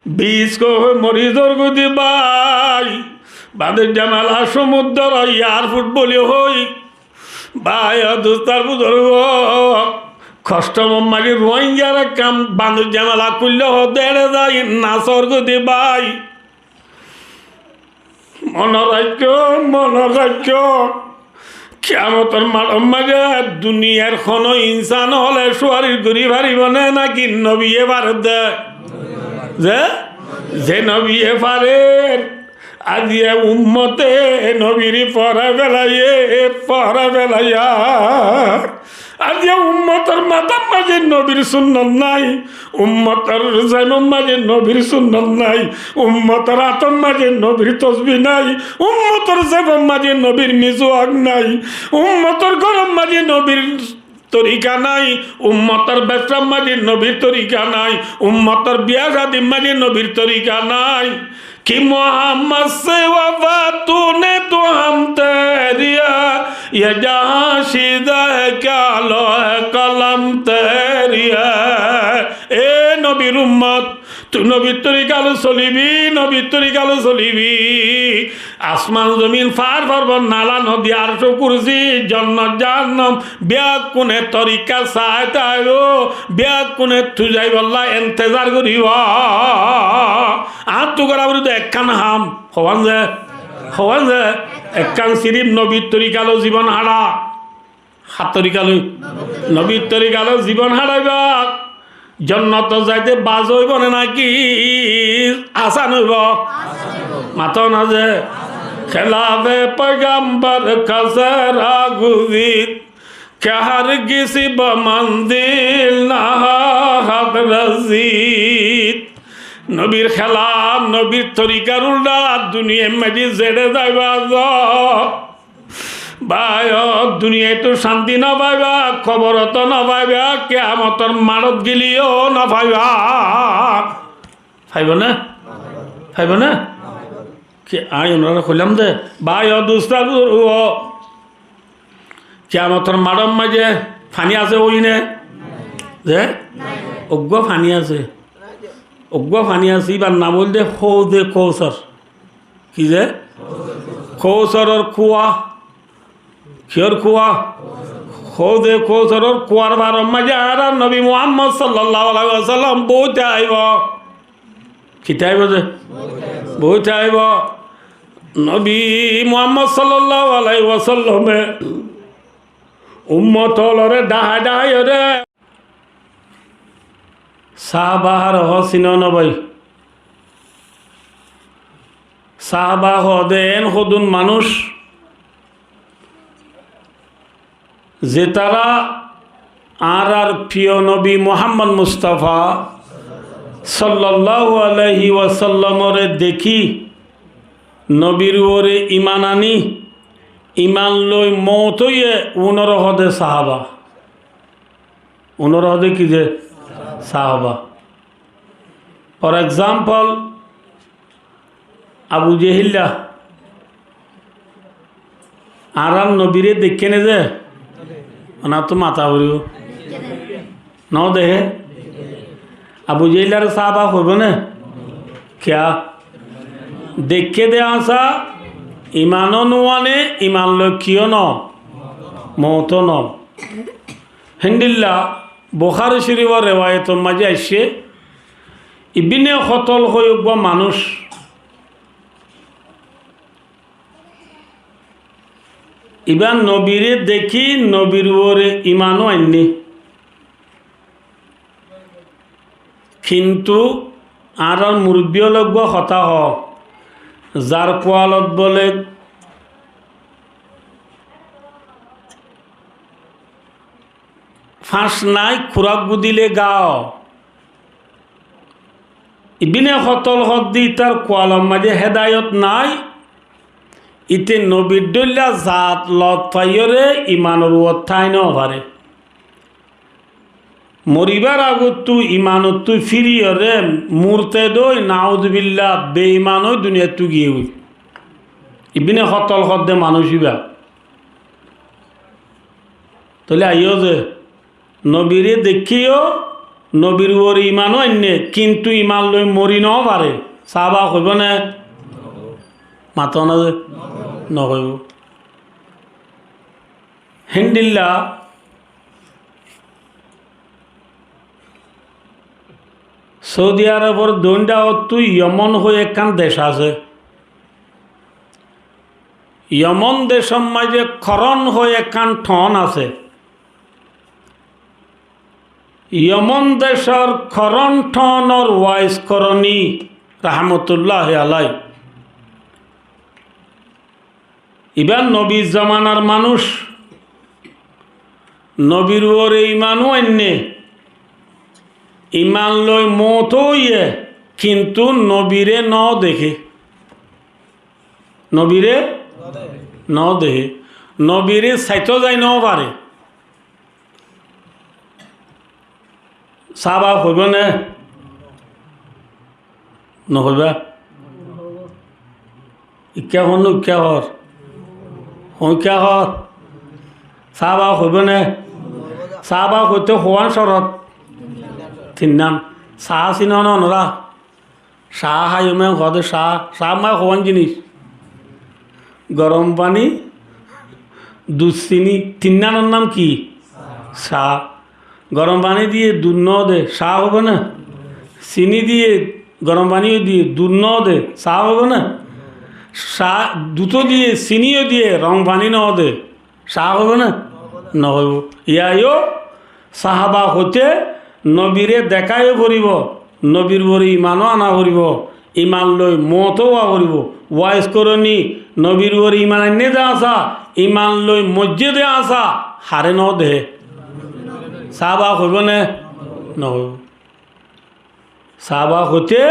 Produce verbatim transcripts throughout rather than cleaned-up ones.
Bic hoó mori zor goi de bái, Bandor Jamela cumudor yar fut buli hoói. Bái o dustó ar buzurgó, koctor maze Ruáingar ekkán Bandor Jamela kúlle hoó de ére zai na sor goi de bái. Mone raikkó, mone raikkó. Kiyamotor maçor maze duniyar hono insan ókkole suwaric gori faribó né, náki nobiye fare de? Ze, ze nobiye farer, aijja ummote nobire forai felaiyé, forai felaiyé. Aijja ummotor matár maze nobir sunnot nai, ummotor zebor maze nobir sunnot nai, ummotor átor maze nobir tosbi nai, ummotor zebor maze nobir miswak nai, ummotor góror maze nobir torika nai, ummotor bebsar maze nobir torika nai, ummotor biya cádir maze nobir torika nai. کہ محمد سے وفا تو نے تو ہم تیری ہے، یہ جہاں شیدا ہے کیا لوح قلم تیری ہے۔ E nobir ummot, tui nobir torika loi solibi, nobir torika loi solibi. Asman zomin, fár forbot, nala nodi, arc kursi, jonnot jahannam, beggúne torika sai táibo, beggúne tui zaibolla entezar goribo. Añáttu gora foribo de ekkán ham, hoibá né? Hoibá né? Ekkán sirif nobir torika loi zibon hára. Hár torika loi? Nobir torika loi zibon háraiba. Jonnotot zaite baza óibo né náki asan óibo? Mato na ze, خلاف پیغمبر کا صحرا گزید، کہ ہرگز به منزل نخواهد رسید۔ Nobir hélaf, nobir torikar uldha duniyar maze zeçé zaiba zo, bái o, duniyaittú cánti no faiba, koborot no faiba, kiyamotor maçot geleyó no faiba. Faiba né? Faiba né? Ki añí onorare hoilam de, bái o, dustó buzurgó, kiyamotor maçor maze faní asé óine? Ze? Uggúa faní asé. Uggúa faní asé, íbar nam óilde Hóuze Kóusar. Ki ze? Kóusaror kúa. Kiyór kúa? Hóuze Kóusaror kúar faror maze añárar nobi Muhammod sallallahu alaihi wasallam boói táibo. Ki táibo ze? Boói táibo. Nobi Muhammod sallallahu alaihi wasallame ummot ókkolore dhahái dhahái ore Sáhaba hare hoó, sino né bái? Sáhaba hoó de eén hodún manúic, zetará añárar fríyo nobi Muhámmod Mustafa sollallahu alaihi wasallamoré dekí, nobir uore iman aní, iman loi mout óiye, unoré hoó de sáhaba. Unoré hoó de ki ze? Sáhaba. For example, Abu Jehilla añárar nobiré deikké né ze? Onottú mata foribó. No deké? Abu Jehillaré sáhaba hoibó né? Kiyá? Deikké de añsa, iman ó no ané, iman loi kiyó no, mout ó no. Héndilla Buhári Córifor rewayetor maze aiccé, ibíne Hótol hoi uggúa manúic, ibá nobiré dekí nobir uore iman ó ainné. Kintu añárar murubbí ókkole uggúa hotá hoó, zar kualot bóle fáñc nái, kurak gudile gaa. Ibíne Hótol hoó de ítar kualor maze hédayot nái, íte nobir dóilla zat lot faiyóre imanor uore tái no fare. Moribár agottú imanottú fíriyóre murted ói, naúzubillah, beiman ói duniyaittú giyé goi. Ibíne Hótol hoó de manúic ibá. Tóile aiyó ze, nobiré deikké yó Nobir uore iman ó ainné, kintu iman loi mori nofaré. Sáhaba hoibó né? Mato na ze? Nohoibó. Héndilla Saudi Arobor doindha ottú Yomon hoi ekkán dec asé. Yomon decor maze Koron hoi ekkán thon asé. Yomon decor Koron thonor Wais Koroni rahmatulláhi alai. Ibá nobir zomanar manúic, nobir uore iman ó ainné, iman loi moot óiye, kintu nobire nodeké. Nobire nodeké. Nobire saito zai nofaré. Sáhaba hoibó né? Nohoibá? Ikká hoó, ikká hoó. Hoó ikká hoó. Sáhaba hoibó né? Sáhaba hoité hoán corot? Tinnán. Saá sino né onora? Saá háiyo né hoó de saá, saá mai hoán jinis. Gorom faní, dud, sini, tinnánor nam ki? Saá. Gorom faní diye dud node, saá hoibó né? Sini diye, gorom faní ó diye dud node, saá hoibó né? Saá, dud ó diye, sini ó diye, rong faní node, saá hoibó né? Nohoibó. Yían yó sáhaba hoité nobire deká yó foribó, nobir uore iman ó ana foribó, iman loi moot ó ówa foribó. Wais Koroni, nobir uore iman ainné de asá, iman loi moijjé de asá, haré nodeké? Sáhaba hoibó né? Nohoibó. Sáhaba hoité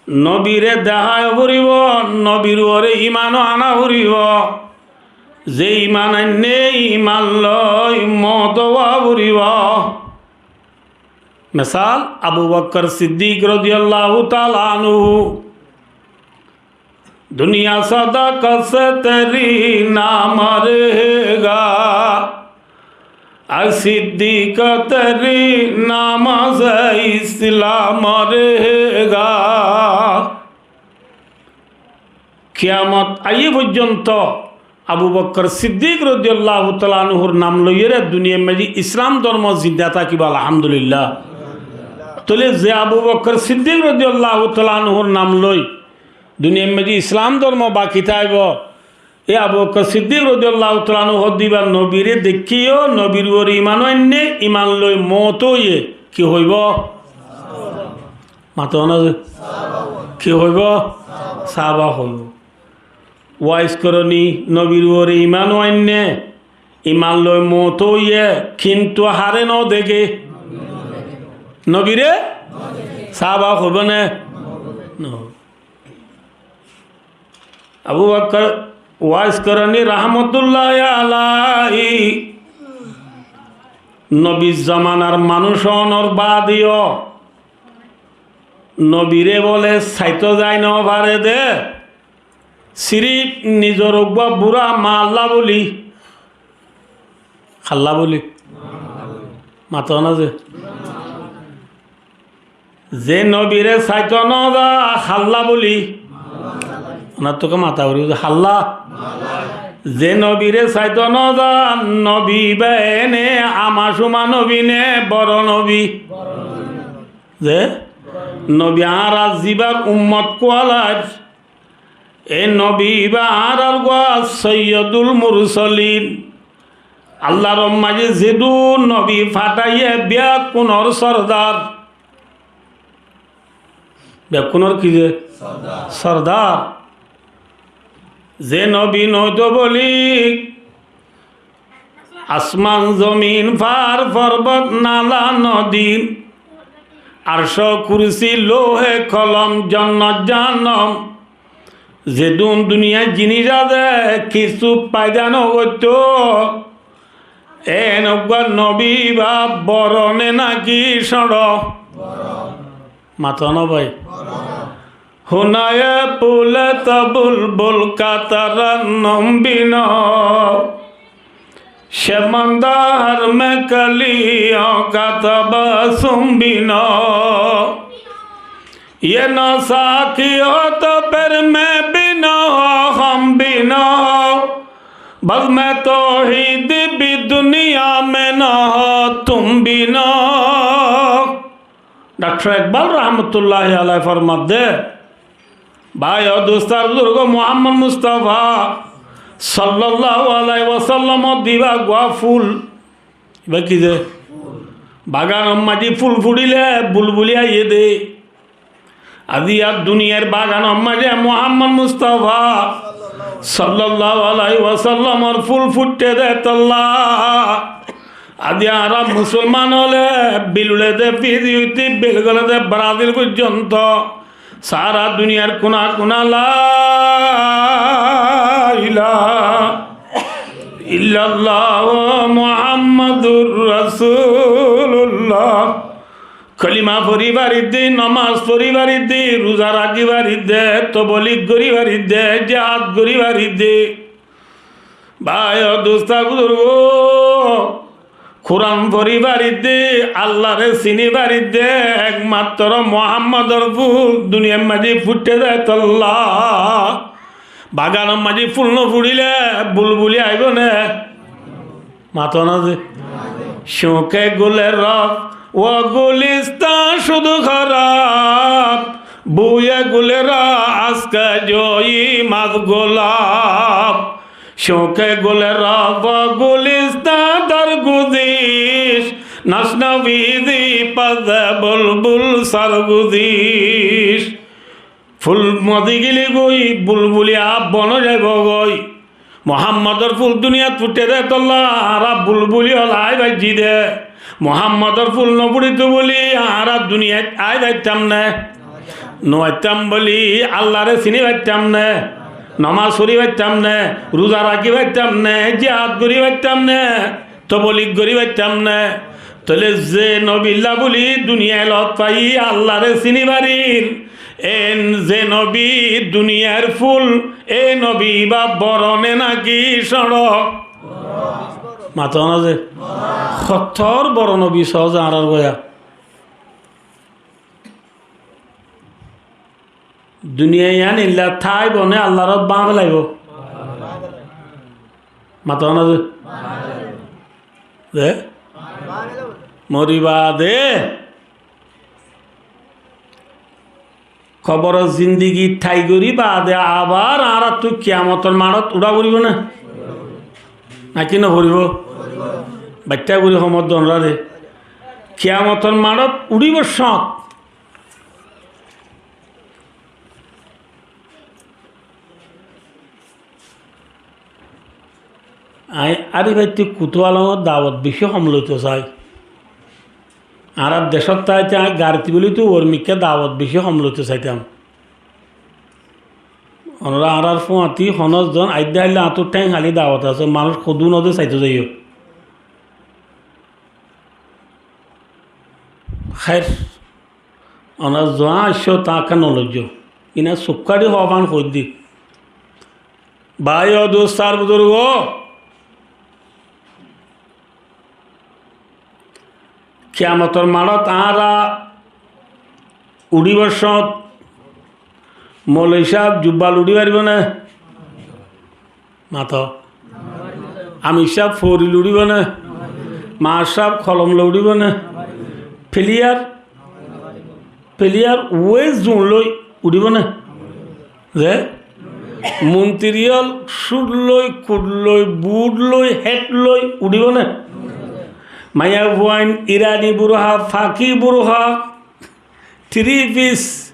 nobire deká yó foribó, nobir uore iman ó ana foribó. Ze iman ainné, iman loi moot ó ówa foribó. Mesal, Abu Bokkor Siddik rodiyallahu taala anhu. دنیا صدقت سے تیری نام رہے گا، اے صدیق تیری نام سے اسلام رہے گا۔ Kiyamot aiyé foijjonto Abu Bokkor Siddik rodiyallahu taala anhur nam loiyóre duniyar maze Islam dormo zinda tákibo, alhamdulillah. Tóile ze Abu Bokkor Siddik rodiyallahu taala anhur nam loi duniyar maze Islam dormo baki táibo, e Abu Bokkor Siddik rodiyallahu taala anhu hoó de ibá nobire deikké yó, nobir uore iman ó ainné, iman loi moot óiye ki hoibó? Mato na ze? Ki hoibó? Sáhaba hoibó. Wais Koroni, nobir uore iman ó ainné, iman loi moot óiye, kintu haré nodeké? Nobire? Sáhaba hoibó né? No. Abu Bokkor Wais Koroni rahmatulláhi alai nobir zomanar manúic ónor baade yó nobire bóle saito zai nofaré de, sirif nizor uggúa bura maálla buli. Hálla buli? Mato na ze? Ze nobire saito noza hálla buli? Onottú ki mata foribo ze hálla? Ze nobire saito noza nobi ibá ene ama cuma nobi né boro nobi? Ze nobi añárar zibár ummot kuwalair, e nobi ibá añárar uggúa Soiyodul Mursolin. Allar maze zedún nobi fataiye bekkúnor sordar. Bekkúnor ki ze? Sordar. Sordar. Ze nobi noito buli asman zomin, fahár forbot nala nodi, arc kursi louhe kolom jonnot jahannom, zedún duniyait zinis asé kissú faida nogoittó. En uggúa nobi ibá boro né náki cóñço? Mato na bái. Hunaye pule to bulbul ka tarannom bino, شرمندہ ہر میں کلیوں کا تبسم بھی نہ ہو۔ یہ نہ ساقی ہو تو پھر میں بھی نہ ہو، ہم بھی نہ ہو، بزم توحید بھی دنیا میں نہ ہو، تم بھی نہ ہو۔ ڈاکٹر اقبال رحمتulláhi alaihi formadde, bái o dustó ar buzurgó, Muhammod Mustafa sallalláhu alaihi wasallamor diba guá ful, iba ki de? Baganor maze ful fuçile bulbuli aiyé de. Aijja duniyar baganor maze Muhammod Mustafa sallalláhu alaihi wasallamor ful fuçe de tolla. Aijja añára musolman óile bil uçe de Fiji óite bil gole de Brazil foijjonto. Sára duniyar kuna kuna la ilaha illallah Muhammadur Rasulullah. Kolima fori faridde, nomaz fori faridde, ruza raki faridde, tobolig gori faridde, jihad gori faridde. Bái o dustó ar buzurgó, Kuran fori faridde, Allare sini faridde, ekmatro Muhammodor ful duniyar maze fuçe de tolla. Baganor maze ful no fuçile bulbuli aibo ne? Mato na ze. شوخ گل رفت و گلستان شد خراب، بوی گل را از کجاییم از گلاب. شوخ گل رفت و گلستان درگذشت، نشنوی زی پس بلبل سرگذشت. Ful mori gile goi, bulbuli ab bon ói zaibo goi. Muhammodor ful duniyat fuçe de tolla, añára bulbuli ókkol ai faijjí de. Muhammodor ful no fuçito buli añára duniyat ai faittam ne? No faittam buli Allare sini faittam ne? Nomaz fori faittam ne? Ruza raki faittam ne? Jihad gori faittam ne? Tobolig gori faittam ne? Tóile ze nobilla buli duniyai lot fai Allare sini farir, en ze nobi duniyar ful, e nobi iba boro ne naki cóñço? Mato na ze. Hottor boro nobi sóze añárar goya. Duniyai yián illa táibo né Allar ot báñgi laibo? Mato na ze? Ze? Mori baade koboror zindigi tai gori baade abar añárattú kiyamotor maçot uçá foribo né? Naki no foribo? Baitta gori homot donrare. Kiyamotor maçot uçíbor cót añí Arif báittú Kutualongor dawot beci hom loito sai. Añárar decót táite añí garit bólitou uor mikká dawot beci hom loito saitam. Onora añárar fúañti honó zon aidde aile añáttu théng háli dawot asé, manúic hodún ode saito zaiyó. Hér, onora zuá aiccó, taáñkka noloijjó. Ina sukkári hoófan hoóiddi. Bái o dustó ar buzurgó, kiyamotor maçot añára uçíbar cót moloi sáb jubbal uçí faribó né? Mato. Amir sáb foril uçíbo né? Mar sáb kolom loi uçíbo né? Piliyar, piliyar uwe zuñ loi uçíbo né? Ze? Montiriyal sút loi, kut loi, but loi, het loi uçíbo né? Maiyafuain irani burha, faki burha, tiri pis,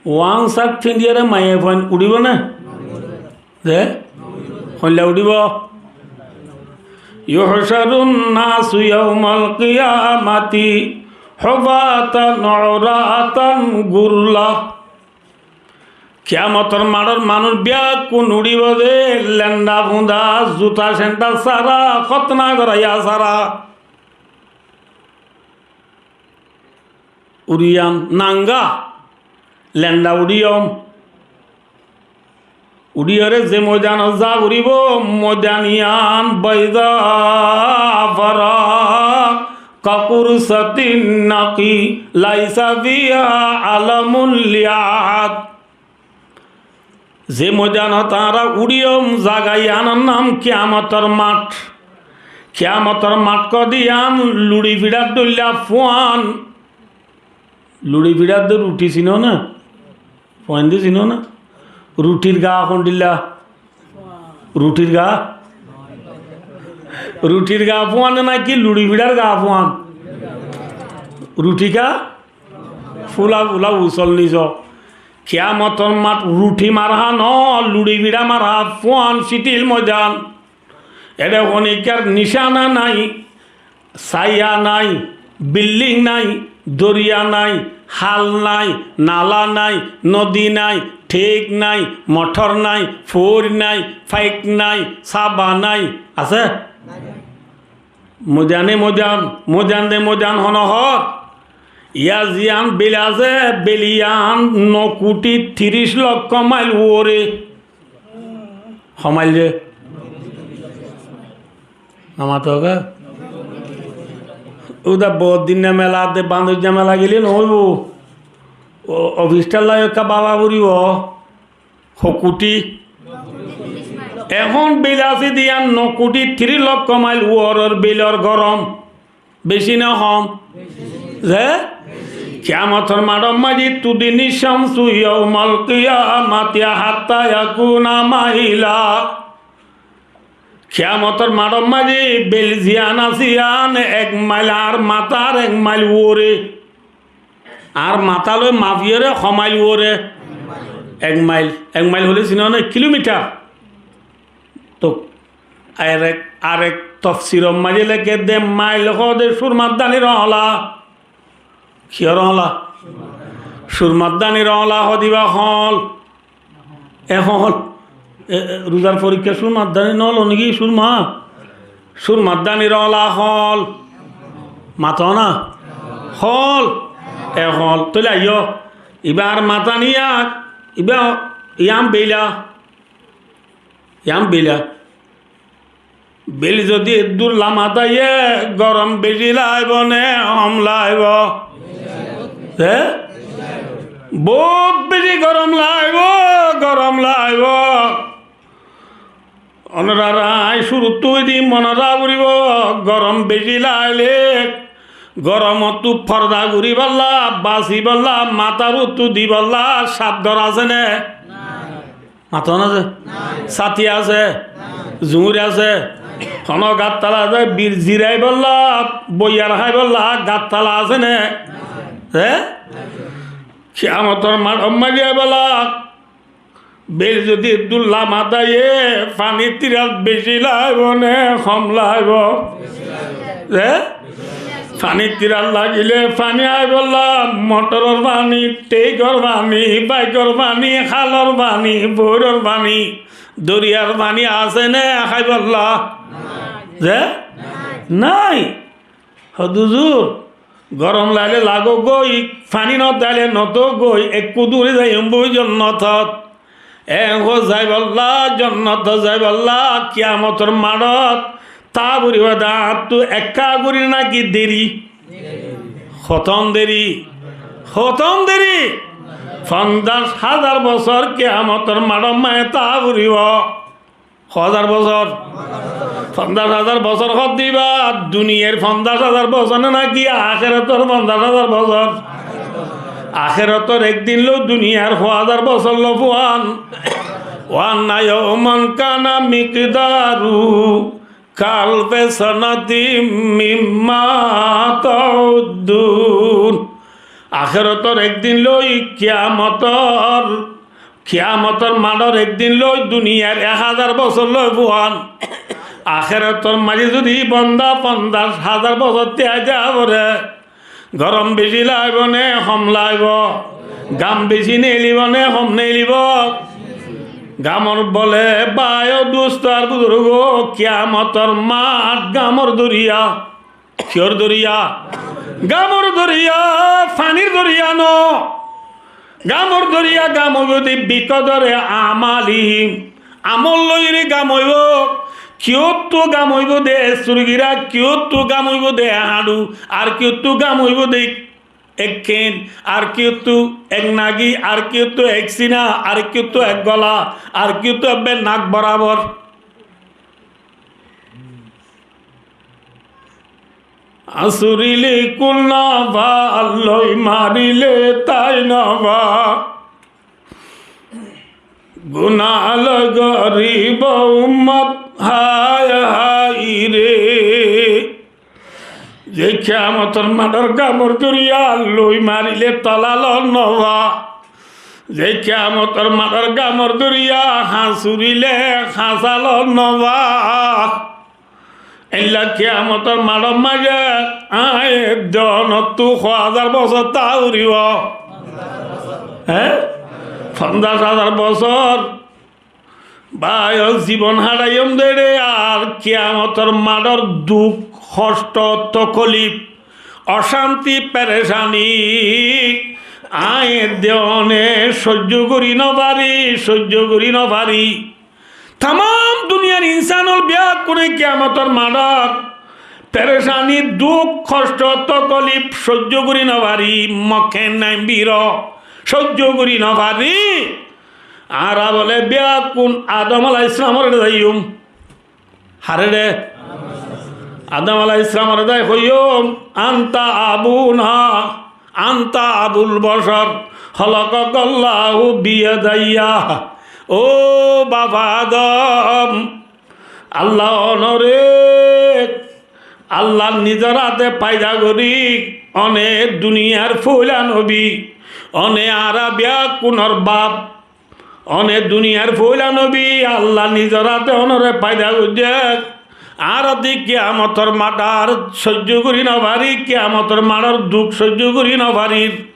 wan sat findiyore maiyafuain uçíbo né? Ze? Hoilla uçíbo? يحشر الناس يوم القيامة حفاة عراة غرلا. Kiyamotor maçot manúic beggún uçíbo de lenda fúñda, zuta senda sára, hótna goráiya sára. Uriyam nanga, lenda uçíyom. Uçíyoré ze moidanot za foribó, moidan yián boiza fara, kakursatin naki, laisa fiha alamun li ahad. Ze moidanot añára uçíyum, zaga yiánor nam kiyamotor math. Kiyamotor math hoóde yián luçi fiçár dóilla fuán. Luçi fiçár de ruthi sinó né? Fuain de sinó né? Ruthir ga hondilla? Ruthir ga? Ruthir ga fuán né náki luçi fiçár ga fuán? Ruthi ga? Fula fula usol niso. Kiyamotor math ruthi marha no, luçi fiçá marha fuán sitil moidan. Ede honikar nicana nai, saiya nai, bilding nai, doriya nai, hal nai, nala nai, nodi nai, thek nai, mothor nai, foóir nai, faik nai, saba nai, asé? Moidane moidan, moidan de moidan hono hoór. Yá ziyán bel asé, bel yián no kuthi tiríc lokko mail uore. Ho mail re? Namato ga? Uda bout din na mela de, bandoijja mela gele no óibo. O, ofisthar lai ekka baba foribo. Ho kuthi. Ehón bel asé de yián no kuthi tiríc lokko mail uoror belor gorom. Beci na hom? Ze? Kiyamotor mathor maze tudini shamsu yawmal qiyamati hatta yakuna maila. Kiyamotor mathor maze bel ziyán asé yián ek mail añár matár ek mail uore. Añár matá loi mafiyóre ho mail uore? Ek mail. Ek mail hoilé sinó né? Kilomitar. Tóu arek, arek tofsiror maze lekédde mail hoóde surmar danir oñla. Kiyór oñla? Surmar danir oñla hoóde ibá hoól. Ehón, e, e, ruzar forikká surmar dani no lo niki? Surma, surmar danir oñla hoól. Mato na? Hoól. Ehón, tóile aiyó. Ibá añár matá niya, ibá yián beila. Yián beila. Bel zodi eddúr lama táiye, gorom beci laibo né hom laibo? Hé? Bout beci gorom laibo, gorom laibo. Onorar añí cúruttú hoidi mone raká foribo, gorom beci laile goromottú forda goríbolla, basíbolla, matár uttú dibolla caddor asé né? Mato na ze? Nai. Sáti asé? Nai. Zuñir asé? Nai. Hono gattala ze bir ziraibolla, boiyar háibolla gattala asé né? Nai. Hé? Kiyamotor mathor maze aibólla, bel zodi eddúr lama táiye, fanir tiras beci laibo né hom laibo? Hé? Fanir tiras lagile fani háibolla, motoror fani, thekor fani, baikor fani, hálor fani, foóiror fani, doriyar fani asé né háibolla? Ze? Nai. Hoó de huzur, gorom laile lagók goi, fani no táile no tók goi, ekkú duri zaiyum boi jonnotot. Ehón zaibolla, jonnotot zaibolla, kiyamotor mathot táa foribo de añáttu ekká gorí náki deri? Hotón deri? Hotón deri? Fonzac házar bosór kiyamotor mathor maze táa foribo. Hó házar bosór? Fonzac házar bosór hoó de ibá duniyair fonzac házar bosór né náki akérotor fonzac házar bosór? Akérotor ek din loi duniyair hó házar bosór loi fuán. Wa anna yawman kana miqdaruhu ka alfi sanatin mimma ta'uddun. Akérotor ek din loi kiyamotor, kiyamotor mathor ek din loi duniyair ek házar bosór loi fuán. Akérotor maze zodi bonda fonzac házar bosór táiya fore, gorom beci laibo né hom laibo? Gam beci neelibo né hom neelibo? Gamor bole bái o dustó ar buzurgó, kiyamotor math gamor doriya. Kiyór doriya? Gamor doriya, fanir doriya no. Gamor doriya gam óibo de bikodore amalihim. Amol loiyóre gam óibo. Kiyóttu gam óibo de surgira, kiyóttu gam óibo de hañçu, ar kiyóttu gam óibo de ek keñ, ar kiyóttu ek nagi, ar kiyóttu ek sina, ar kiyóttu ek gola, ar kiyóttu ebbe nak borabor. Hañsurile kul no fa, loi marile tai no fa. Guna loi gorib ummot, hái hái re. Ze kiyamotor maçor gamor doriya loi marile tola lon no fa. Ze kiyamotor maçor gamor doriya hañsurile hañsa lon no fa. Eilla kiyamotor maçor maze añí de onottu hoó házar bosór táa foribo? Hé? Fonzaic házar bosór. Bái, ó zibon háçaiyóm de ére, ar kiyamotor maçor duk, hosto, tokolif, ocánti, perecani añí de one sóijjo gorí no fari, sóijjo gorí no fari. Tamam duniyar insán ól beggúne kiyamotor maçor perecani, duk, hosto, tokolif sóijjo gorí no fari, mokke nai biro sóijjo gorí no fari. Añára bóle beggún Adom alaihissalamor ere zaiyum. Harere? Adom alaihissalamore zai hoiyum, anta abuna, anta abul bashar, khalaqakallahu biyadayya. Ó baf Adom, Allah onore, Allah nizor áte faida gorí, one duniyar foila nobi, one añára beggúnor baf. One duniyar foila nobi, Allah nizor áte onore faida goijje. Añára de kiyamotor maçor sóijjo gorí no fari, kiyamotor maçor duk sóijjo gorí no farir.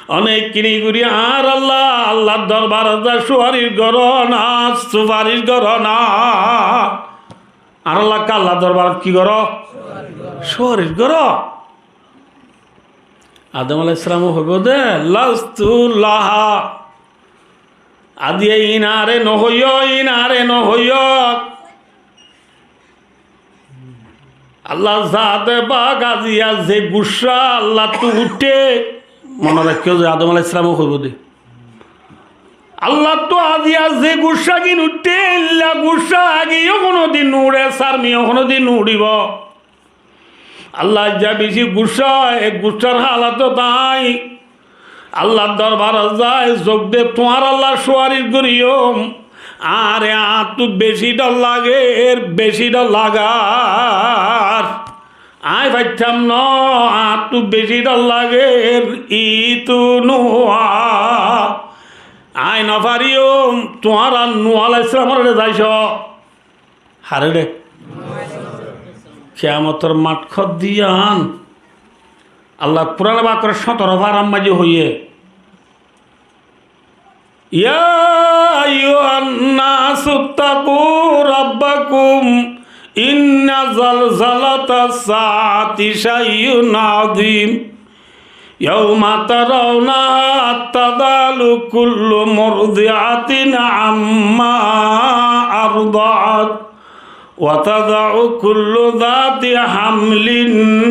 One kini gorí añárar lá, Allar dorbarot zai sufaris goró na, sufaris goró na. Añárar lá Allar dorbarot ki goró? Sufaris goró. Adom alaihissalame hoibo de, lastu laha. Aziya iín añáre no hoiyó, iín añáre no hoiyó. Allah zate pak aziya ze guccá Allattu uiththé, mone raikkó ze Adom alaihissalame hoibo de. Allattu aziya ze guccá gín uiththé, eilla guccá agiyó honodin no uçé, sarmiyó honodin no uçíbo. Allah aijja beci guccá, e guccár halatot añí Allar dorbarot zai zok de tuáñrar lá sufaris goijjum. Añáre añáttu beci dhor lager, beci dhor lagar. Añí faittam no, añáttu beci dhor lager, itu Nuh. Añí no fariyum, tuáñra Nuh alaihissalamor ere zai só. Harere? Kiyamotor maç hoddé yián. Allah Kuran pakor sóñtoro farar maze hoiye, يا أيها الناس اتقوا ربكم إن زلزلة الساعة شيء عظيم. يوم ترونها تذهل كل مرضعة عما أرضعت وتضع كل ذات حمل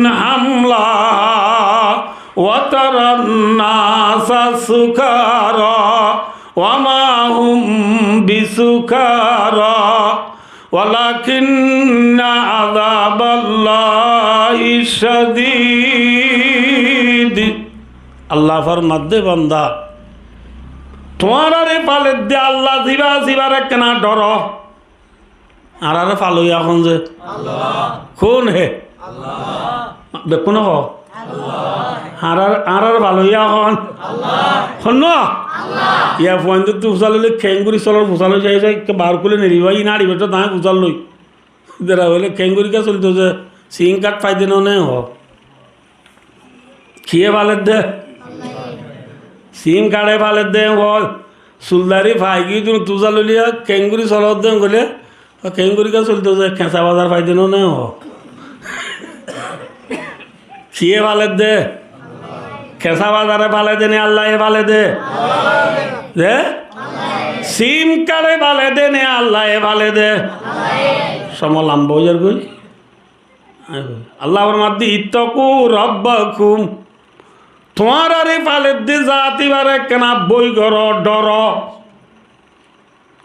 حملها وترى الناس سكارى وما هم بسكارى ولكن عذاب الله شديد. Allah formadde, banda, tuáñrare faledde Allah zibá, zibáre kena dhoro? Añárare faloiya hon ze? Allah. Hon he? Allah. Bekkúne ho. Allah. Añárar, añárare faloiya hon? Allah. Hon no? Allah. Iya fuaindóttu fusal óile keéngori solor, fusal ói sai sai, ekka bar kule neriba, iín añçi beçá dañé fusal loi. Dera óile keéngori ke solito ze, sim kard faide no ne ho. Kiyé faledde? Sim kardé faledde, hoi. Suldari fai giyé dun tuza loliya, keéngori solodde hoilé, keéngori ke solito ze, keñsa bazar faide no ne ho. Kiyé faledde? Kesá bazare fale de né Allaye fale de? De? Sim kare fale de né Allaye fale de? Somoi lamba ói zar goi. Allah formar de, "Ittaqu rabbakum." Tuáñrare fale de zat ibare ekkena boi goro, doro.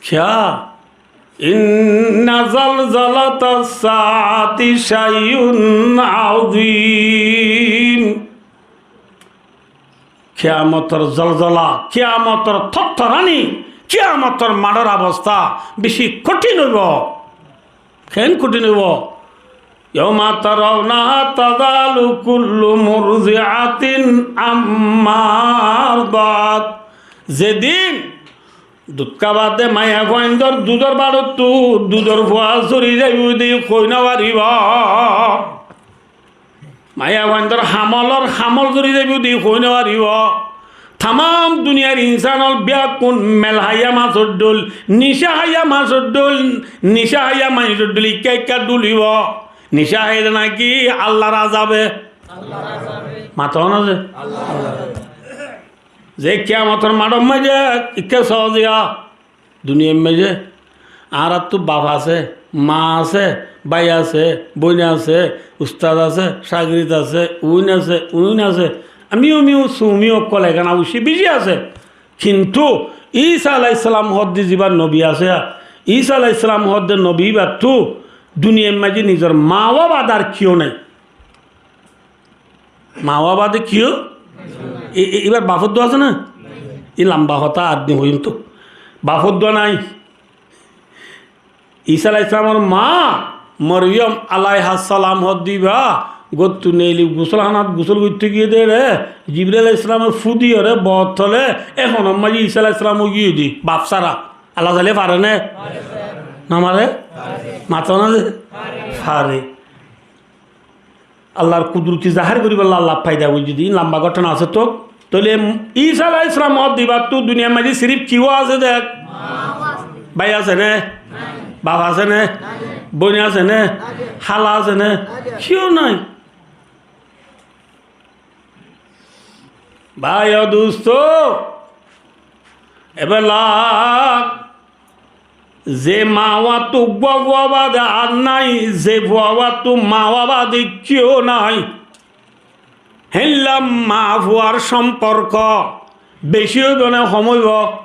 Kiyá? Inna zalzalatas saati shay'un azim. Kiyamotor zolzola, kiyamotor tottorani, kiyamotor maçor obosta beci kothín óibo. Keén kothín óibo? Yawma tarawnaha tazalu kullu murdi'atin amma ardat. Zedin dud hába de maiyafuaindor dudor baçottú dudor fua zori zaibo de hoi no faribo. Maiyafuaindor hamolor hamol zori zaibo de hoi no faribo. Tamam duniyar insan ól beggún mel háiya masor dhól, nicá háiya masor dhól, nicá háiya masor dhól ikká ikká dhúlibo. Nicá háiye de náki Allar azabe? Mato na ze? Ze kiyamotor maçor maze ikká soóziya, duniyar maze añárattú baf asé, maa asé, bái asé, bóin asé, ustad asé, cágirid asé, uin asé, uin asé. Ami, ami, sumi ókkol ekkán abuccí beci asé. Kintu Isa alaihissalam hoó de zibá nobi asé, Isa alaihissalam hoó de nobi íbattú duniyar maze nizor maa baf bade ar kiyó nai. Maa baf bade kiyó? I-, i-, íbar baf uddua asé né? Í lamba hotá ar din hoiyum to. Baf uddua nai. Isa alaihissalamor maa Moriyom alaihassalam hoó de íba góttu neeli gusólhanat gusól goitto giyé de re, Jibril alaihissalame fúdiyóre bottole ehonor maze Isa alaihissalam ói giyé de baf sára. Allah sailé fare né? No fare? Mato na ze? Fare. Allar kudroti zahér goríbolla Allah foida goijjé de, ín lamba góthona asé to. Tóile Isa alaihissalam hoó de íbattú duniyar maze sirif kiyó asé de? Bái asé né? Baf asé né? Bóin asé né? Hála asé né? Kiyó nai. Bái o dustó, ebela ze maa baf uggwá fua bade ar nai, ze fua baf maa baf bade kiyó nai. Héilla maa fuar somporko beci óibo né hom óibo?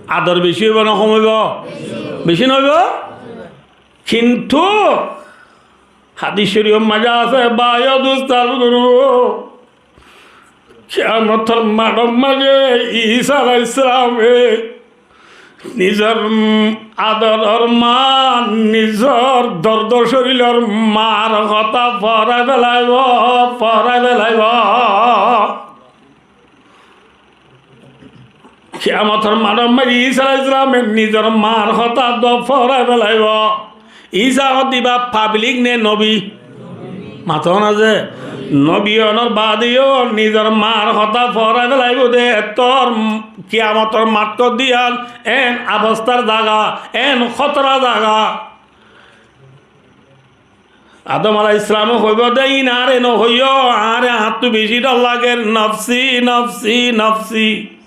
Ador beci óibo né hom óibo? Beci no óibo? Kintu hádis córif or maze asé, bái o dustó, kiyamotor maçor maze Isa alaihissalame nizor, mm, adoror maa, nizor dordo córilor maar hotá forai felaibo, forai felaibo. Kiyamotor maçor maze Isa alaihissalame nizor maar hotá dua forai felaibo. Isa hoó de íba pablik né nobi? Mato na ze? Nobi ónor bade yó nizor maar hotá forai felaibo de, ettór kiyamotor math hoó de yián en abostar zaga, en hótora zaga. Adom alaihissalame hoibo de, "Iín añáre no hoiyó, añáre añáttu beci dhor lager, nofsi, nofsi, nofsi.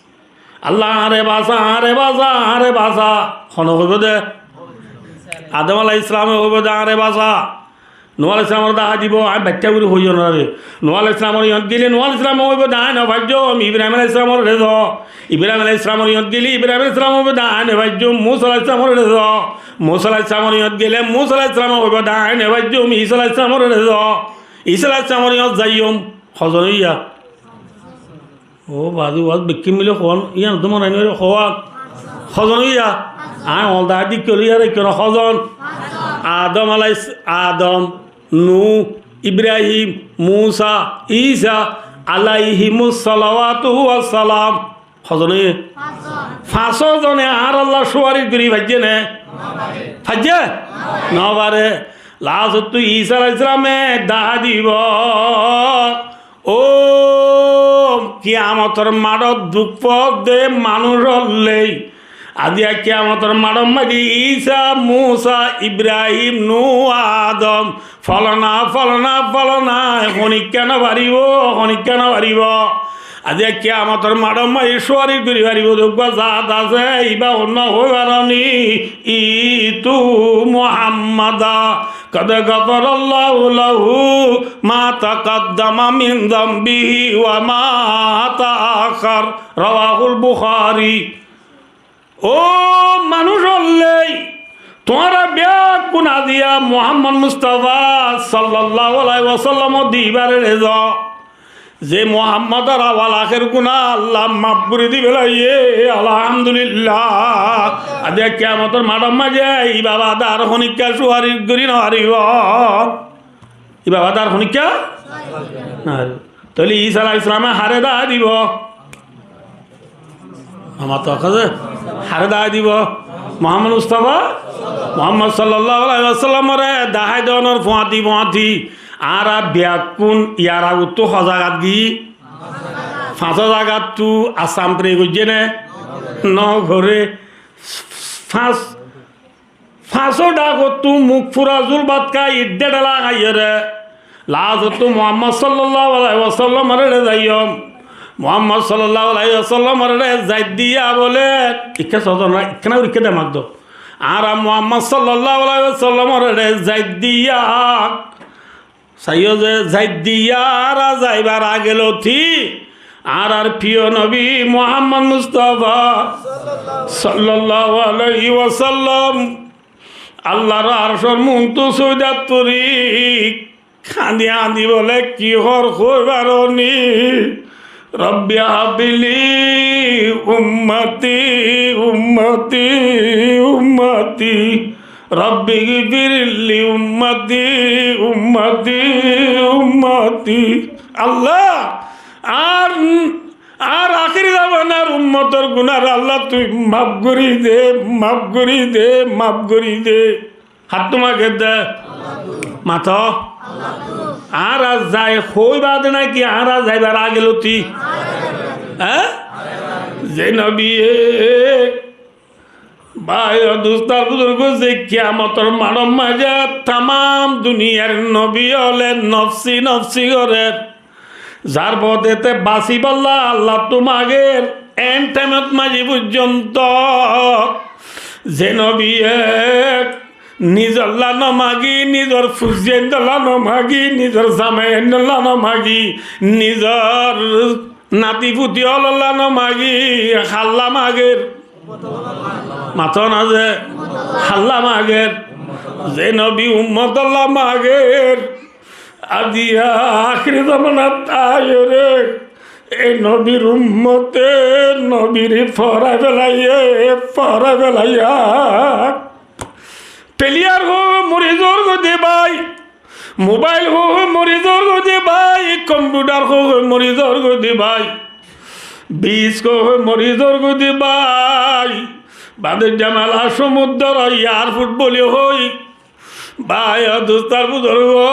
Allah añáre basa, añáre basa, añáre basa." Hone hoibo de? Adom alaihissalame hoibo de, "Añáre basa." Nuh alaihissalamore dahá dibo, "Añí baiththá gorí hoiyó onorare." Nuh alaihissalamor yót gele Nuh alaihissalame hoibo de, "Añí no faijjum, Ibrahim alaihissalamore zo." Ibrahim alaihissalamor yót gele Ibrahim alaihissalame hoibo de, "Añí no faijjum, Musa alaihissalamore zo." Musa alaihissalamor yót gele Musa alaihissalame hoibo de, "Añí no faijjum, Isa alaihissalamore zo." Isa alaihissalamor yót zaiyum. Hozon óiya? Ó baázi, waz bekkí mili hoón, yián to mone nai hoón. Hozon óiya? Añí oñl dahá di kiyólla yára kiyólla hozon? Adom alais-, Adom, Nuh, Ibrahim, Musa, Isa alaihimus salawatu wassalam. Hozon óiye? Fañsó zone añárar Allah suwaric gorí faijjé né? Faijjé? No fare. Lasottú Isa alaihissalame dahá dibo. Ó kiyamotor maçot duk foódde manúic óllei, Aziya kiyamotor maçor maze Isa, Musa, Ibrahim, Nuh, Adom, folona, folona, folona, honikka no faribo, honikka no faribo. Aziya kiyamotor maçor maze sufaris gori faribo de uggwá zat asé, iba honna hoi faroni, itu Muhammada, qad ghafarallahu lahu ma taqaddama min zambihi wa ma ta'akhkhar. Rawahul Bukhari. Ó manúic ókkol, tuáñra beggún aziya Muhammad Mustafa sallallahu alaihi wasallam or dibar ezo. Ze Muhammad or awal ahér guná Allah maf gori di félaiye, alhamdulillah. Aziya kiyamotor maçor maze ibá bade ar honikka sufaris gori no faribo. Ibá bade ar honikka? Nai. Tóile Isa alaihissalame hare dai dibo? Amar to hoó ze, hare dai dibo? Muhammad Mustafa, Muhammad sallallahu alaihi wasallam ore dahái donor fuáñti fuáñti. Añára beggún yar agottú ho zagat giyí? Fañs zagattú. Assam pere goijjé né? No goré. Fañs Fañsó dhakottú muk fura zul bát hái, idde dhala háiyore, lastottú Muhammad sallallahu alaihi wasallam ore zaiyum. Muhammad sallallahu alaihi wasallam ore zait diya bole, ikká sodon ra, ikká na ikká demak do. Añára Muhammad sallallahu alaihi wasallam ore zait diya Saiyó ze, zait diya añára zaibar age loti, añárar firiyo nobi Muhammad Mustafa sallallahu alaihi wasallam Allar arcor muúntu sóidat fori kañdi kañdi bole, ki hoór hoói faroní? رب هب لي أمتي أمتي أمتي رب اغفر لأمتي أمتي أمتي. Allah, añár, añár ahéri zamanar ummotor gunáre Allah tui maf gorí de, maf gorí de, maf gorí de. Háttú mager de? Mato. Añára zai hoói bade náki añára zaibar age loti? Eé? Ze nobiye, bái o dustó buzurgó, ze kiyamotor maçor maze tamam duniyar nobi ókkole nofsi nofsi gorer, zar bodete basibálla Allattú mager, en thaimot mazi foijjonto ze nobiye nizolla no magi, nizor fuaindolla no magi, nizor zamaiaindolla no magi, nizor nati futi ókkolla no magi, hálla mager? Mato na ze, hálla mager? Ze nobi ummotolla mager, aijja ahéri zamanat aiyóre e nobir ummote nobire foórai félaiye, foórai félaiye. Peliyar hoó hoó mori zagói de bái, mobail hoó hoó mori zagói de bái, kompiuthar hoó hoó mori zagói de bái, bíc hoó hoó mori zagói de bái, bandur zamela, cómudor, earfot buli hoói. Bái o dustó buzurgó,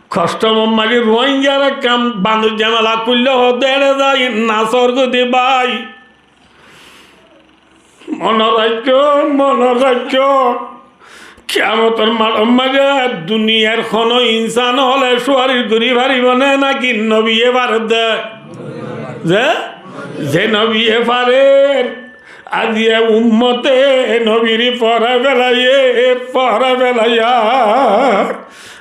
kostor maze Ruáingar ekkán bandur zamela kúlle hoóde ére zai nasor goi de bái. Mone raikkó, mone raikkó, kiyamotor maçor maze duniyar hono insan ókkole sufaris gorí faribó né náki nobiye farer de? Ze, ze nobiye farer, aijja ummote nobire foórai félaiye, foórai félaiye.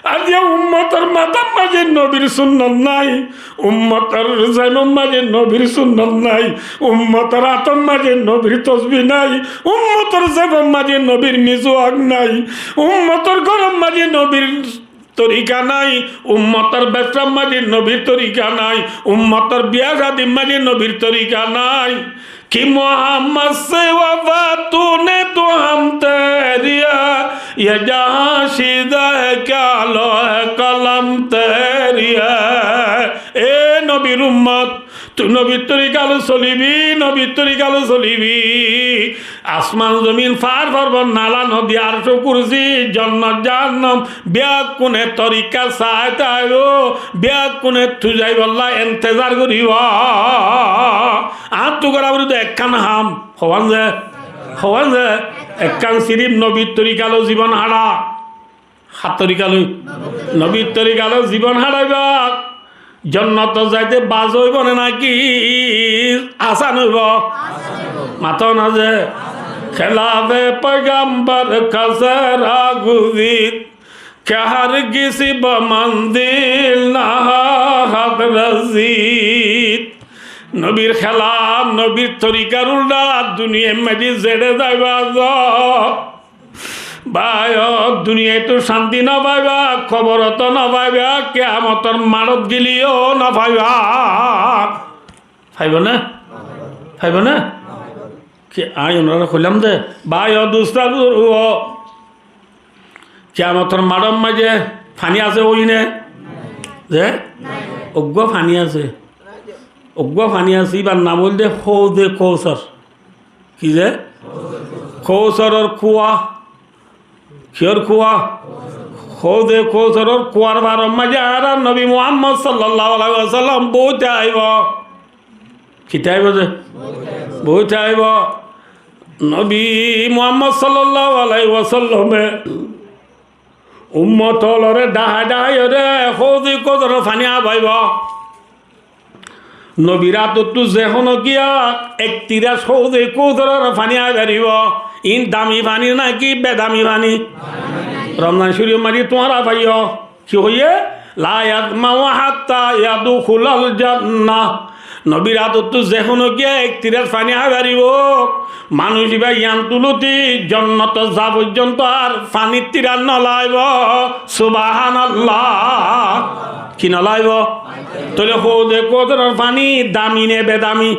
Aijja ummotor matár maze nobir sunnot nai, ummotor zebor maze nobir sunnot nai, ummotor átor maze nobir tosbi nai, ummotor zebor maze nobir miswak nai, ummotor góror maze nobir torika nai, ummotor bebsar maze nobir torika nai, ummotor biya cádir maze nobir torika nai. کہ محمد سے وفا تو نے تو ہم تیری ہے، یہ جہاں شیدہ ہے کیا لوح قلم تیری ہے۔ E nobir ummot, tui nobir torika loi solibi, nobir torika loi solibi. Asman zomin, fahár forbot, nala nodi, arc kursi, jonnot jahannam, beggúne torika sai táibo, beggúne tui zaibolla entezar goribo. Añáttu gora foribo de ekkán ham, hoibán ze? Hoór ze ekkán sirif nobir torika loi zibon hára. Hár torika loi? Nobir torika loi zibon háraibá. Jonnot zaite bas óibo né náki asan óibo? Mató na ze, خلاف پیغمبر کا سہرا گزید، کہ ہرگز بہ منزل نہ خود رسید۔ Nobir hélaf, nobir torikar ulda duniyair maze zeçé zaiba zo, bái o, duniyaittú cánti no faiba, koborot no faiba, kiyamotor maçot geleyó no faiba. Faiba né? Faiba né? Ki añí onorare hoilam de, bái o, dustó buzurgó, kiyamotor maçor maze faní asé óine? Ze? Uggúa faní asé. Uggúa faní asé, íbar nam óilde Hóuze Kóusor. Ki ze? Kóusoror kúa. Kiyór kúa? Hóuze Kóusoror kúar faror maze añárar nobi Muhammod sallallahu alaihi wasallam boóite aibó. Kite aibó ze? Boóite aibó. Nobi Muhammod sallallahu alaihi wasallame ummot ólore dhahái dhahái ore Hóuze Kóusoror faní hábaibo. Nobir átottú ze honó giyé ek tiras Hóuze Kóusoror faní hái faribó. Iín dami faní náki bedami faní? Romzan Córifor maze tuáñra faiyó. Ki hoiyé? لا يظمأ حتى يدخل الجنة. Nobir átottú ze honó giyé ek tiras faní hái faribó. Manúic íba yián tulóti jonnotot za foijjonto ar fanír tiras no laibo. Subhánallah. Ki no laibo? Tóile Hóuze Kóusoror faní dami né bedami?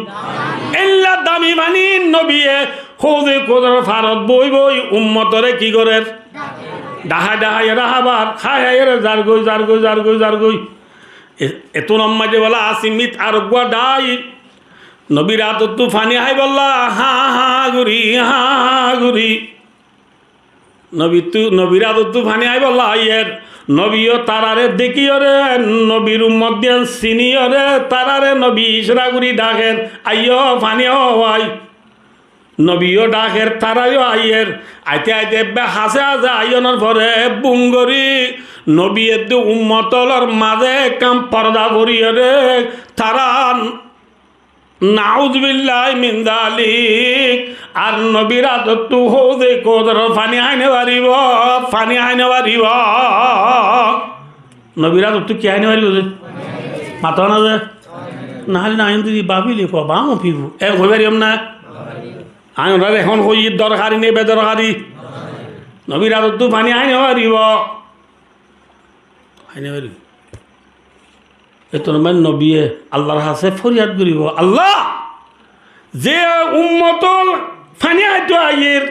Éilla dami faní nobiye Hóuze Kóusoror farot boói boói ummotore ki gorér? Dhahái dhahái ore hábar, hái hái ore zargói, zargói, zargói, zargói. E-, etún maze bóle Asimit areggúa dhái, nobir átottú faní háibolla, há há gorí, há há gorí. Nobittú, nobir átottú faní háibolla aiyér. Nobi yó tarare dekíyore, nobir ummot diyan siniyore, tarare nobi icára gorí dhaker, aiyó faní háwai. Nobi yó dhaker, tará yó aiyér. Aite aite ebbe hase hase aiyónor fore bum gorí nobi edde ummot ólor maze ekkán porda foriyore, tará نعوذ بالله من ذلك. Ar nobir átottú Hóuze Kóusoror faní hái no faribó, faní hái no faribó. Nobir átottú ki hái no faribó ze? Mató na ze? Nahóile na, añí zodi báfile kua, bámo fibu. E hoi fariyum na? Añí onorare ehón hoiyí dorhari né bedorhari? Nobir átottú faní hái no faribó. Hái no faribó. Etún maze nobiye Allar hase foriyad goríbo, Allah, ze ummot ól faní háito aiyér,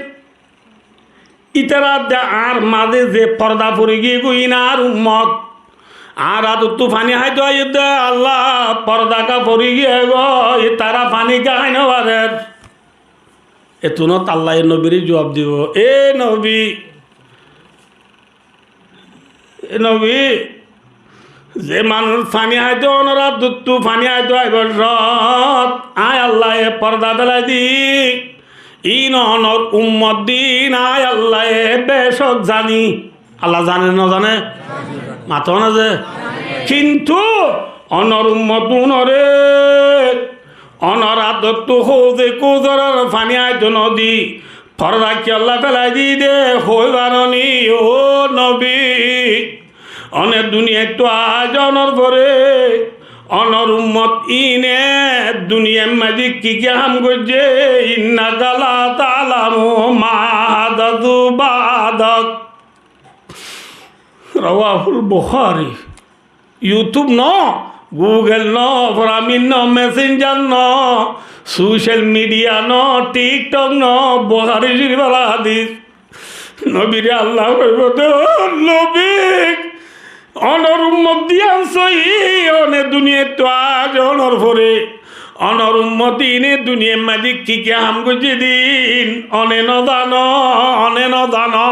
ítara de añár maze ze porda fori giyé goi, iín añár ummot, añár átottú faní háito aiyér de, Allah, porda ká fori giyé goi, ítara faní ká hái no farer. Etúnot Allaye nobire juab dibo, e nobi, e nobi, ze manúic faní háito onor átottú faní háito aibor sót, añí Allaye porda felai di, iín onor ummot de iín añí Allaye becók zani. Allah zane né no zane? Mató na ze? Kintu onor ummot unore onor átottú Hóuze Kóusoror faní háito no di, porda kiyólla felai di de, hoi faro ni, ó nobi? One duniyaittú aijjonor fore onor ummot iíne duniyair maze ki ki ham goijjé, إنك لا تعلم ما أحدثوا بعدك. رواه البخاري. YouTube no, Google no, Framil no, Messenger no, social media no, TikTok no, Buhari Córifor hadis. Nobire Allah hoibo de, ó nobi, onor ummot diyan sóiyi, one duniyaittú aijjonor fore onor ummot iíne duniyair maze ki ki ham goijjé de iín one no zano, one no zano.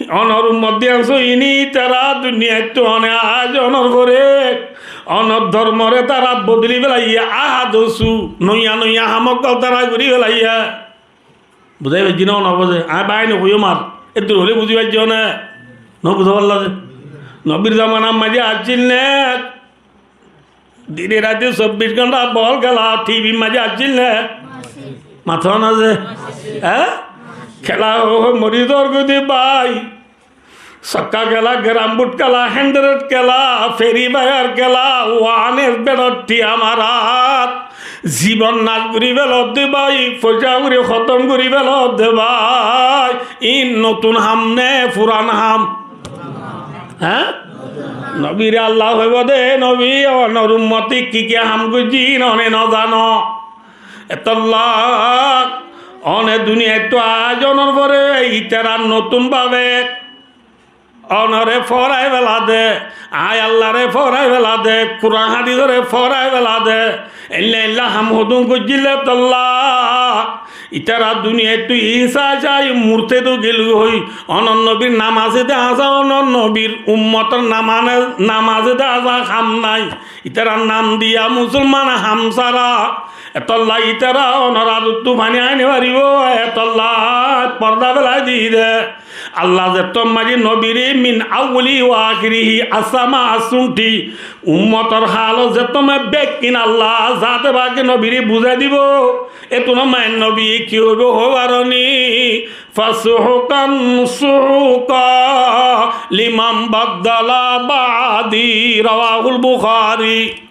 Onor ummot diyan sóiyi ni, ítara duniyaittú one aijjonor fore Onor dormoré tará bodoli felaiyé, ahad osu, noiya noiya ham ókkol tará gorí felaiyé. Buzái faijjó né, no buzó? Añí bái no hoiyum ar, eddur hoilé buzí faijjó né, no buzó farlá de. Nobir zomanar maze accíl né, dine raite sobbic gonta bol kela, T V r maze accíl né? Mato na ze? Há? Kela ó, ó, mori zor goi de bái. Sokka kela, keram bud kela, hendret kela, feri fayar kela, wanes bedot tiya marat. Zibon nas gorí felodde bái, foisa gorí hotom gorí felodde bái. Iín notun ham né furan ham? Há? Nobire Allah hoibo de, nobi, onor ummote ki ki ham goijjé, one no zano. Etolla one duniyaittú aizonor fore itarar notun babe onore forai fela de, añí Allare forai fela de, Kuran hadisore forai fela de, eilla eilla ham hodún goijjíl de tolla. Itara duniyaittú Isa sai murted ói gel goi, onor nobir nam asé de asá, onor nobir ummotor nam ane-, nam asé de asá, ham nai. Itarar nam diya musolman ham sára. Etolla itara onor adottú faní aini faribo, etolla porda felai di de. Allah zettót maze nobire min awwalihi wa akhirihi, asama asunti, ummotor hal zettót maze bekkín Allah zate pake nobire buzái dibo. Etún maze nobi ki hoibo hoibar ni, fasuhukan suhuka liman baddala ba'di, rawahul Bukhari.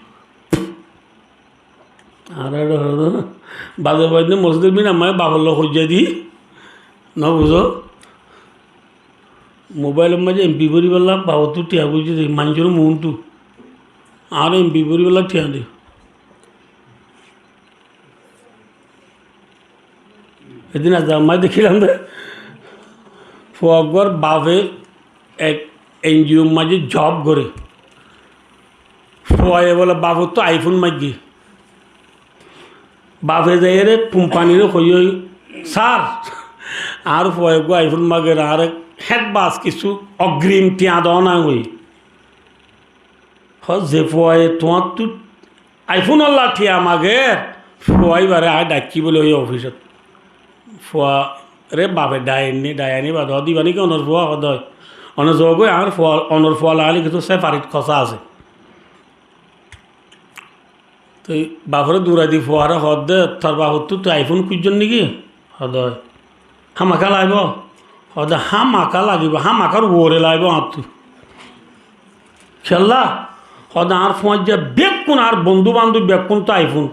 Añára ere hoó, baze baze mosjidor minbar maze bafot loi hoijja di, no buzó? Mobailor maze M P foribálla bafottú tiya goijjé de, maincór muúntu. Añára M P foribálla tiya de. Edin aijja ammá dekílam de, fua uggwar bafe ek N G O r maze job gore. Fuaye bole bafottú iPhone maigge. Bafe zaiyóre kumpanire hoiyé, "Sar, añár fuaye uggwá iPhone mager, añáre advance kissú ogrim tiya do na," hoiyé. Hoó, "Ze fuaye tuáñttú iPhone olla tiya mager, fua ibare añí daikki bóli ói ofisot." Fuare bafe dai ainné, dai aini bade hoó, "Diba niki onor fua?" Hoó de, "One zogói, añár fua, onor fua lagáile kissú separate hotá asé." Toi bafore durai di fuare hoó de, "Tor bafottú tui iPhone kúijjor niki?" Hoó de, "Hámaka laibo?" Hoó de, "Hámaka lagibo, hámakar uore laibo añáttu." "Kiyólla?" Hoó de, "Añár fuañijja bekkún, añár bondú bandób bekkúntu iPhone.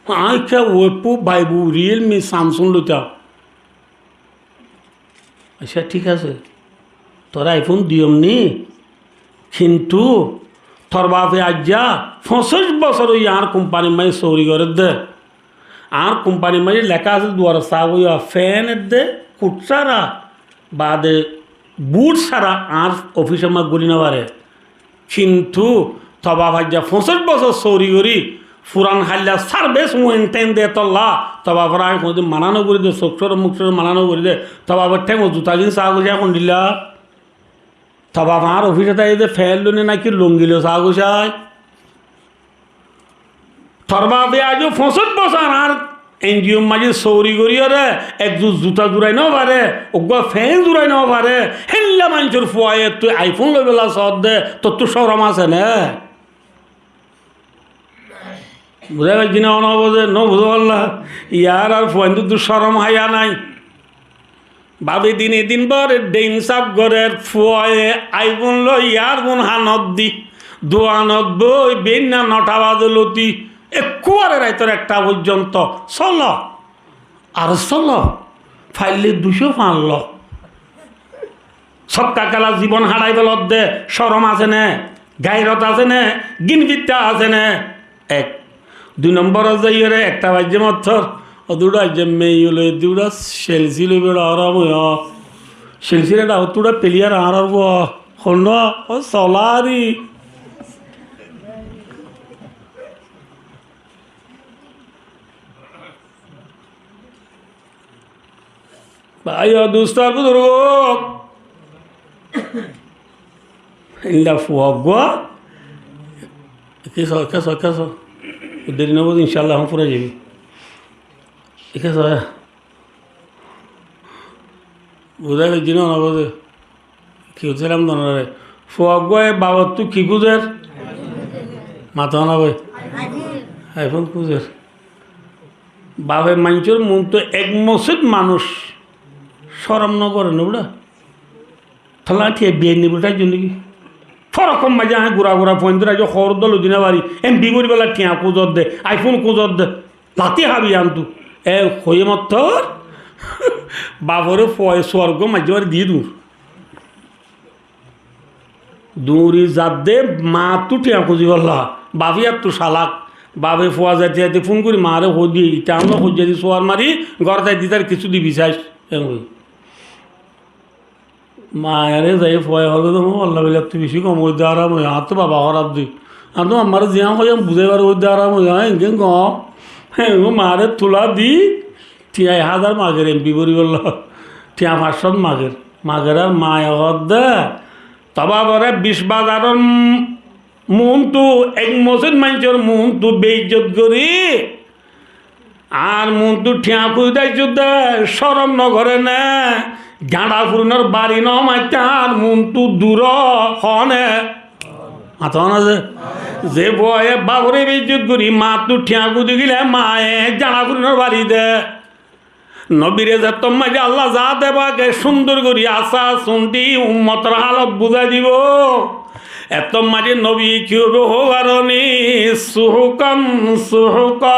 Añí kiyá Oppo, Vivo, Realme, Samsung loitam." "Accá, thík asé, toré iPhone diyum ni, kintu tor bafe aijja foñsíc bosór óiye añár kumpanir maze sóori gorédde. Añár kumpanir maze leká asé duar ságoiya fen edde, kut sára, bade but sára añár ofisor maze góli no fare. Kintu to baf aijja foñsíc bosór sóori gorí, furan háilla service maintain de tolla, to bafore añí honodin mana no gorí de, suk sorom muk sorom mana no gorí de, to bafor théngot zuta gin ságoiya hondilla. To baf añár ofisot aiyé de fen loi ne naki lungi loi ságoiya." Tor bafe aijjó foñsíc bosór añár N G O r maze sóori goríyore ek zur zuta zurai no fare, uggwá fen zurai no fare, héilla maincór fuaye tui iPhone loibólla soódde, tottú corom asé né? Buzái faijjí né, no buzó, no buzó farlá? Yar ar fuaindóttu corom háya nái. Bafe din edin bore dhein saf gorer, fuaye iPhone loi earphone hanot di, duanot boi beinna nota baze loti, ekkubare raitor ekta foijjonto solo, ar solo, faille ducó fañs lo. Sokka kela zibon harai felodde, corom asé né, gairot asé né, gin fitta asé né? Ek. Dui nombor ot zaiyóre ekta baijjé mottor, o duda aijjé meiyu loi, duda Chelsea loi bera haram óiyo. Chelsea re da o duda player añárar bo, honno, o Solari. Bái o dustó ar buzurgó, endilla fua uggwá, Kessú, kessú, kessú. Deri no buzó, incállah, ehón fúrai zaibo. Kessú, buzái faijjó né, no buzó? Ki hoilam de onarare? Fua uggúa bafottú ki kúzer? Mató na bái. iPhone kúzer. Bafe maincór muúntu ek mosóit manúic córom no goré né bura? Tolla thiañ biyainni buri tháijjo né ki? Forokkor maze aññí gura gura fuain dóri aijjó hoór dólla di no fari, M B bóri bolla thiañ kúzor de, iPhone kúzor de, lati hábi añáttu. E hoiyé mottor, bafore fuaye suar uggúa maijjé mari diyé duñr. Duñri zadde maattú thiañ kúzi bolla, bafe yáttu salak, bafe fua zaite zaite fún gorí maaré hoó diye, ita añára hoijjá di suar mari, gór zai di tar kissú dibi saic, en hoiyé. Maayaré zai fuaye hoór de, "Ó Allah, belattú beci gom óiye de, aram óiye, añáttu baba hóraf de. Añáttu ammare ziyán hoiyé buzái fari óiye de, aram óiye, añí engin gom." Hé, ó maaré tula di, thiañ ek házar mager, M B bóri bolla. Thiañ fañs cót mager. Mager ar maaye hoór de, "Toba bore bic bazaror muúntu, ek mosóit maincór muúntu beizzot gorí, añár muúntu thiañ kúzi táiccó de, córom no goré né? Jañça furinor bari no maitté añár muúntu duró hoó né?" Mató na ze? Ze fuaye bafore beizzot gorí maattú thiañ kúzi gilé maaye jañça furinor bari de. Nobire zettót maze Allah zaate pake cúndor gorí asá sundi ummotor hálot buzái dibo. Ettót maze nobi ki hoibo hoó faro ni? Suhukan suhuka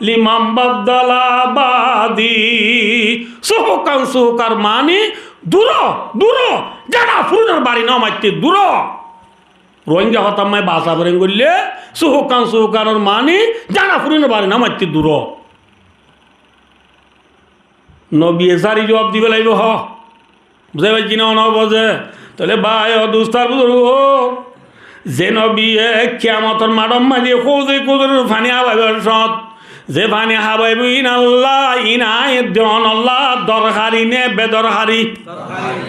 liman baddala ba'di. Suhukan suhukar maáni duró, duró, jañça furinor bari no maitté duró. Rohingya hotár maze basa foreng goillé, suhukan suhukanor maáni jañça furinor bari no maitté duró. Nobiye sári zuab di félaibo, hoó. Buzái faijjí né, no buzé? Tóile bái o dustó ar buzurgó, ze nobiye kiyamotor maçor maze hóuze kóusaror faní hábaibar cót, ze faní hábaibo ín Allah, ín aññí edde onor lá dorhari né bedorhari?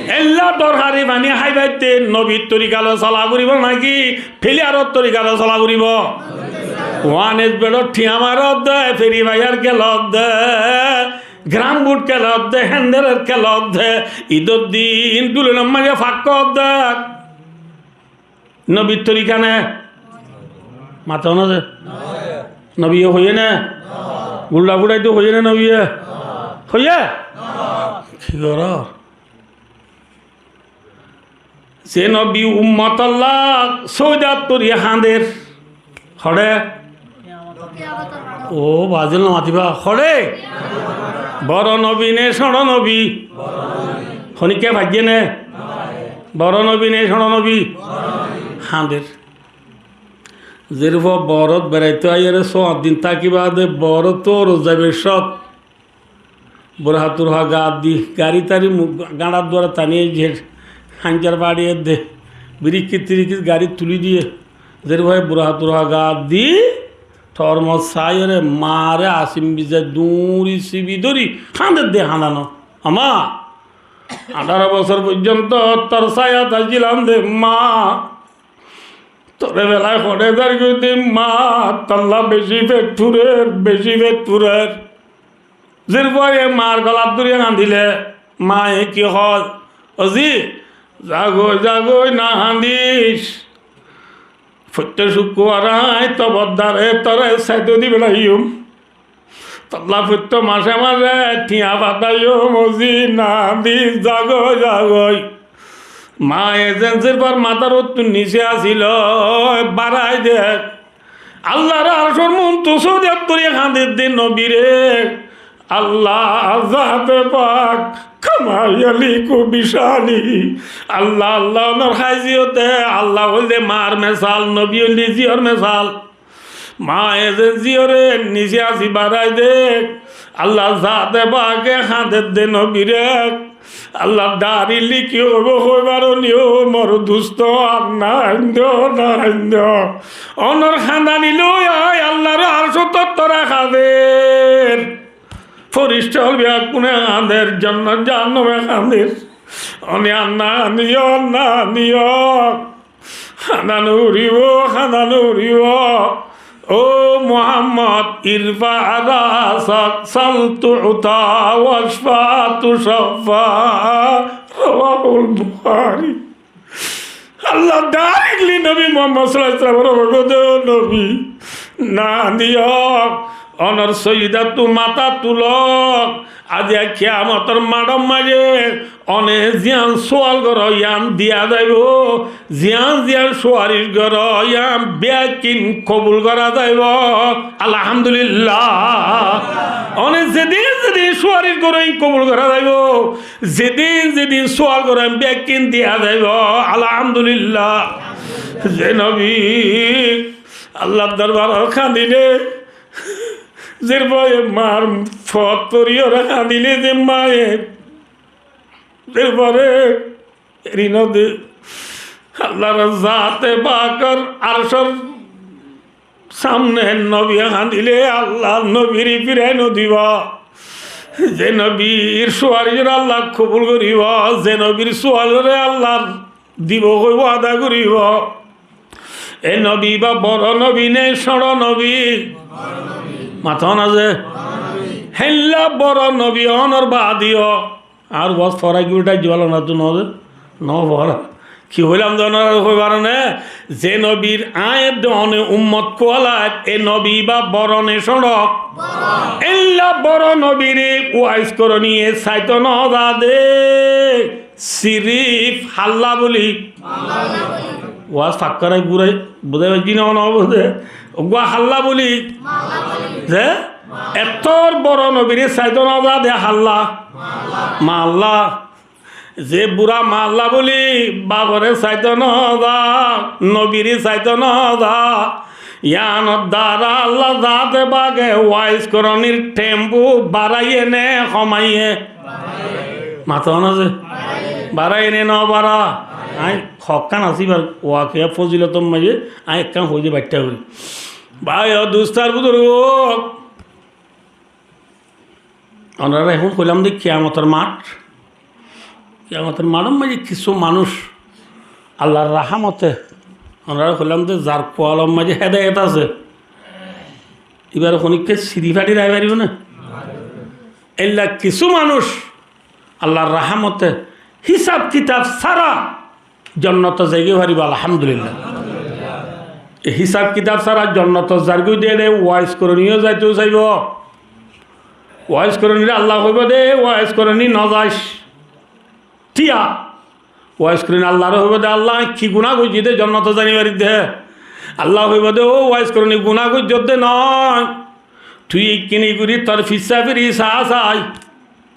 Ella dorhari faní háibaitté nobir torika loi sola foribo náki feliyaror torika loi sola foribo? Wan es bedor thiañ marodde, feri faiyar kelodde, Grambuth kelodde, henderor kelodde, idor din dulonor maze fakkodde. Nobir torika né? Mató na ze? Nobiye hoiyé né? Gulla furaitó hoiyé né nobiye? Hoiyé? Ki goró? Ze nobi ummotolla sóidat fori hañder, hoçé? Ó, bazil no matiba, hoçé? Boro nobi né cóñço nobi? Honikka faijjé né? Boro nobi né cóñço nobi? Hañder. Zerfua boorot beraitó aiyóre sóat din táki baade boorot tóu zaibar cót Burhatur hua gaat di, gari tari mu-, gañçar duare tani aijjé, hañjar baçi edde, birikki tirikki gari tuli diye, zerfua Burhatur hua gaat di, tormos saiyóre maare asim bizai duñri sibi dóri, hañdedde hañdano. Ama, añçáro bosór foijjonto tor sáyat aiccílam de, ma, tore belai hoçé zargói de, ma, tolla beci fet furer, beci fet furer. Zerfuaye maar golat dóri hañdile, maaye ki hoó? Ó zi, zagói, zagói, no hañdis. Foittí cukkuwar aññí toboddare tore saito di belaiyum. Tolla foittí mace mace thiañ fataiyum, ó zi, no hañdis, zagói, zagói. Maaye zen zerfuar matár uottú nise asíl, barai de. Allar arcór muúntu sóidat fori hañdedde nobire. Allah zaate pak, kama yaliku bishani. Allah, Allah, onor háisiyote, Allah óilde maar mesal, nobi óilde ziyor mesal. Maaye zen ziyore nise así barai de. Allah zaate pake hañdedde nobire. Allar dari liki óibo hoi faro ni, ó mor dusto, ar no hañdo, no hañdo. Onor hañdani loi aññí Allar arcót tottora hañder. Fírista ókkole beggúne hañder, jannat jahanname hañder. Oni ar no hañdiyo, ar no hañdiyo. Hánda no foribo, hánda no foribo. Ó Muhammod, irfa rasak, sal tu'ta, washfa tushaffa. Rawahul Bukhari. Allah directly Nobi Muhammod sallallahu alaihi wasallam or hudúre, ó Nobi, na diyó, onor sojidáttu matá tuló, aijja kiyamotor maçor maze one ziyán sual goró, yían diya zaibo, ziyán ziyán suwaric goró, yían bekkín kobul gorá zaibo. Alhamdulillah. One zedin zedin suwaric goró, yían kobul gorá zaibo. Zedin zedin sual goró, bekkín diya zaibo. Alhamdulillah. Ze nobi Allar dorbarot kañdile, ze nobiye mar fot foriyóre kañdile, ze maye ze nobiye eri no de, Allar zate pakor arcor samne nobiye kañdile, Allah nobire firai no dibo. Ze nobir suwaricóre Allah kobul goribo, ze nobir suwaricóre Allah dibo hoi wada goribo. E nobi ba boro nobi ne cóñço nobi? Mató na ze? Héilla boro nobi ónor baade yó Añár waz fora ki uthai diba lana tu no de? No fora. Ki hoilam de onora hoi faro ne? Ze nobir aññí de one ummot kuwala, e nobi ba boro ne cóñço? Boro. Ella boro nobire waz koroniye saito no za de. Sirif halla buli. Waz fakkarai gurai buzai faijji ne no buzai? Uggwá halla buli. Ze? Ettór boro nobire saito no za de halla. Malla. Ze bura malla buli bafore saito no za, nobire saito no za. Yíanor dara Allah zate pake waz koronir thempu baraiye ne homaiye? Mató na ze? Baraiye ne no bara? Aññí hokkán asé ibar wakiya fozilotor maze, aññí ekkán hoi de baiththá gori. Bái o dustó ar buzurgo, Onorare ehón hoilam de kiyamotor math. Kiyamotor mathor maze kissú manúc Allar rahamote, onorare hoilam de zar kuwalor maze hedayet asé, ibare honikka siri fari rái faribo na? Ella kissú manúc Allar rahamote hisab kitab sára jonnotot zaigói faribo, alhamdulillah. E hisab kitab sára jonnotot zargói de ere waz koroniyo zaito saibo. Waz koronire Allah hoibo de, waz koroni no zais. Tiya. Waz koroni Allare hoibo de, Allah, aññí ki guná goijjí de jonnotot zai no fari de? Allah hoibo de, ó waz koroni, guná goijjós de no? Tui ekkini gori tor fissá firi sa sai.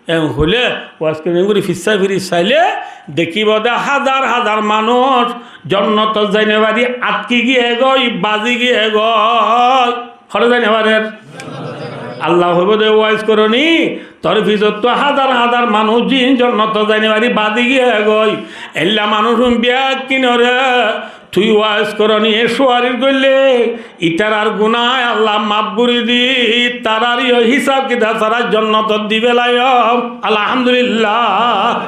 En hoile, waz koroni gori fissá firi saile, dekibo de házar házar manúc jonnotot zai no fari atki giyé goi, bazi giyé goi. Hore zai no farer? Allah hoibo de, waz koroni, tor fisottu házar házar manúc zin jonnotot zai no fari bazi giyé goi. Ella manúc un bekkúnore tui waz koroniye suwaric goille, itarar guná Allah maf gori di, tarare yó hisab kitab sára jonnotot di felaiyum. Alhamdulillah.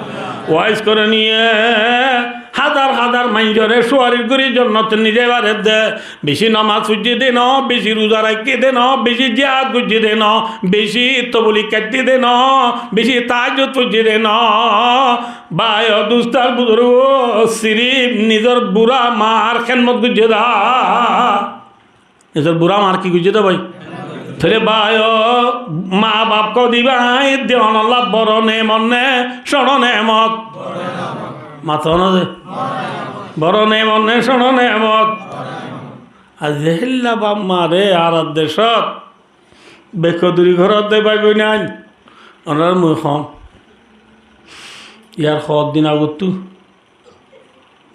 Waz koroniye házar házar maincóre suwaric gori jonnotot nizai fare de. Beci nomaz foijjé de no, beci ruza raikké de no, beci jihad goijjé de no, beci toblig kaitté de no, beci tahajjud foijjé de no. Bái o dustó ar buzurgo, sirif nizor bura mar hédmot goijjé de. Nizor bura mar ki goijjé de bái? Tóile bái o, ma baf ko diba aññí de onolla boro nemot ne cóñço nemot? Mató na ze? Boro nemot ne cóñço nemot? Aijja héilla baf mare añárar decót bekoduri goródde bái boinain, onorare mui hoóm, yar hoddin agottú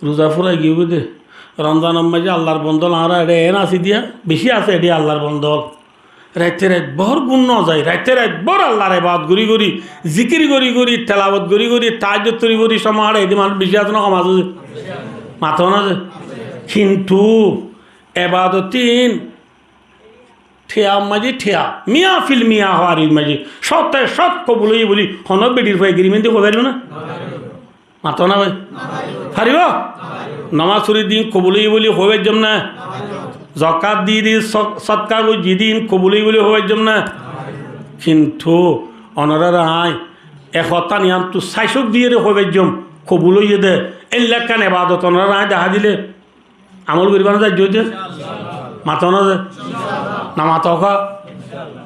ruza furai giyói de. Romzanor maze Allar bondol añára eçe en así diya, beci asé eçe Allar bondol. Raite rait bór gún no zai, raite rait bór Allar ebadot gori gori, zikir gori gori, telawot gori gori, tahajjud gori gori, somot añára edi manúc beci asé no hom asé? Mató na ze? Kintu ebadot tin Thiya maze thiya, miya fil miya hoó Arbi maze, cóte cót kobul óiye buli hono beçir fua agreement di hoi faribo na? Mató na bái? Faribo? Nomás fori din kobul óiye buli hoi faijjóm né? Zakat di di, sod-, sodka goijjí din kobul óiye buli hoi faijjóm né? Kintu onoráre aññí e hotá niyantu saisók diyére hoi faijjóm, kobul óiye dé, éilla ekkán ebadot onoráre aññí dehái dile, amol goríba né zaijjó dé? Mató na ze? Nomató ká?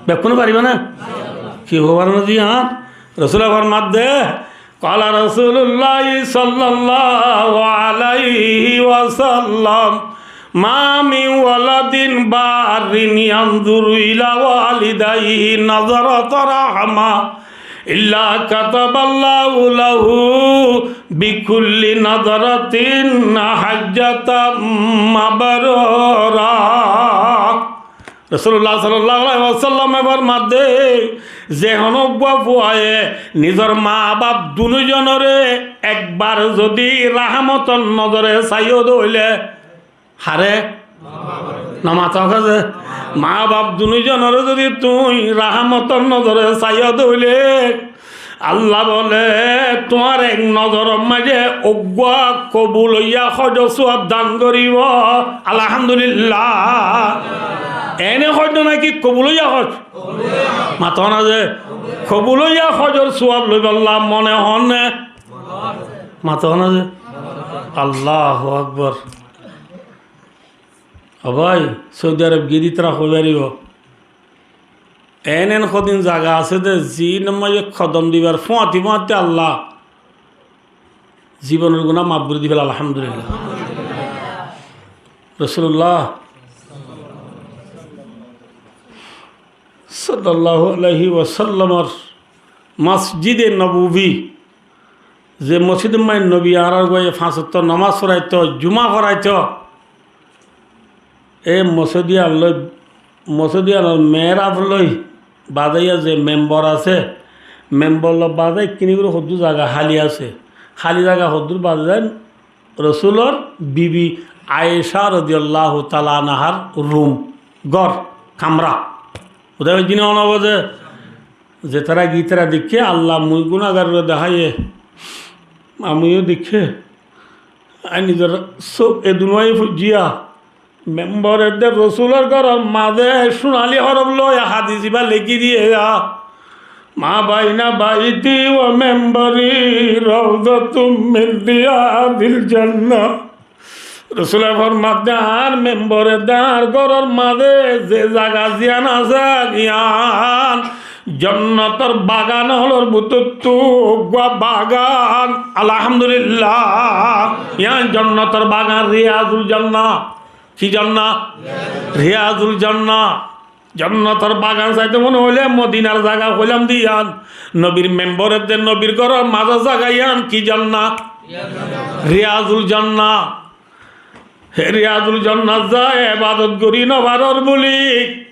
Bekkúne faribá né? Ki hoibar no diyán? Rosule formadde, قال رسول الله صلى الله عليه وسلم: ما من ولد بار ينظر إلى والديه نظرة رحمة إلا كتب الله له بكل نظرة حجة مبرورة. Rosulullah sallallahu alaihi wasallame formadde, ze honó uggúa fuaye nizor maa baf dunúzonoré ekbar zodi rahámotor nozore saiyó de óile, haré? Nomató ká ze? Maa baf dunúzonoré zodi tuñí rahámotor nozore saiyó de óile, Allah bole, tuáñr ek nozoror maze uggúa kobul óiya hójor suwab dan goríbo. Alhamdulillah. Ene hój né náki kobul óiya hój? Mató na ze? Kobul óiya hójor suwab loibolla mone hoó né? Mató na ze? Allahu Akbar. Ó bái, Saudi Arab giyé de ítara hoi faribo. En en hodún zaga asé dé, ziínor maze kodom dibar fúañti fúañti Allah zibonor guná maf gorí di féla, alhamdulillah. Rosulullah sallallahu alaihi wasallamor Masjide Nobowi, ze mosjidor maze nobi añárar uggúaye fañs ottó nomás foraitó, juma foraitó, e mosjid yián loi, mosjid yiánor mehrab loi bazáiya ze membor asé, membor loi bazái kini gorí hoddúr zaga háli asé, háli zaga hoddúr bazái, Rosulor bibi Aisha rodiyallahu taala anhar rum, gór, kamra. Uda jine ono boze, zetará gitara deikké, Allah mui gunagaroré deháiye, amui yó deikké, añí nizor sók e duniyai foijjé, membor edde Rosulor góror maze cúnali hórof loi hadis ibá lekí diyé, ما بين بيتي ومنبري روضة من رياض الجنة. Rosule formadde, añár membor edde añár góror maze ze zaga ziyán asé, yián jonnotor bagan ólor bútottu uggúa bagan. Alhamdulillah. Yián jonnotor bagan, Riyazul Jannah. Ki jannah? Riyazul Jannah. Jonnotor bagan saité mone hoilé Modinar zaga hoilam de yián. Nobir membor edde nobir góror mazor zaga yián ki jannah? Riyazul Jannah. He Riyazul Jannat zai ebadot gorí no farór buli,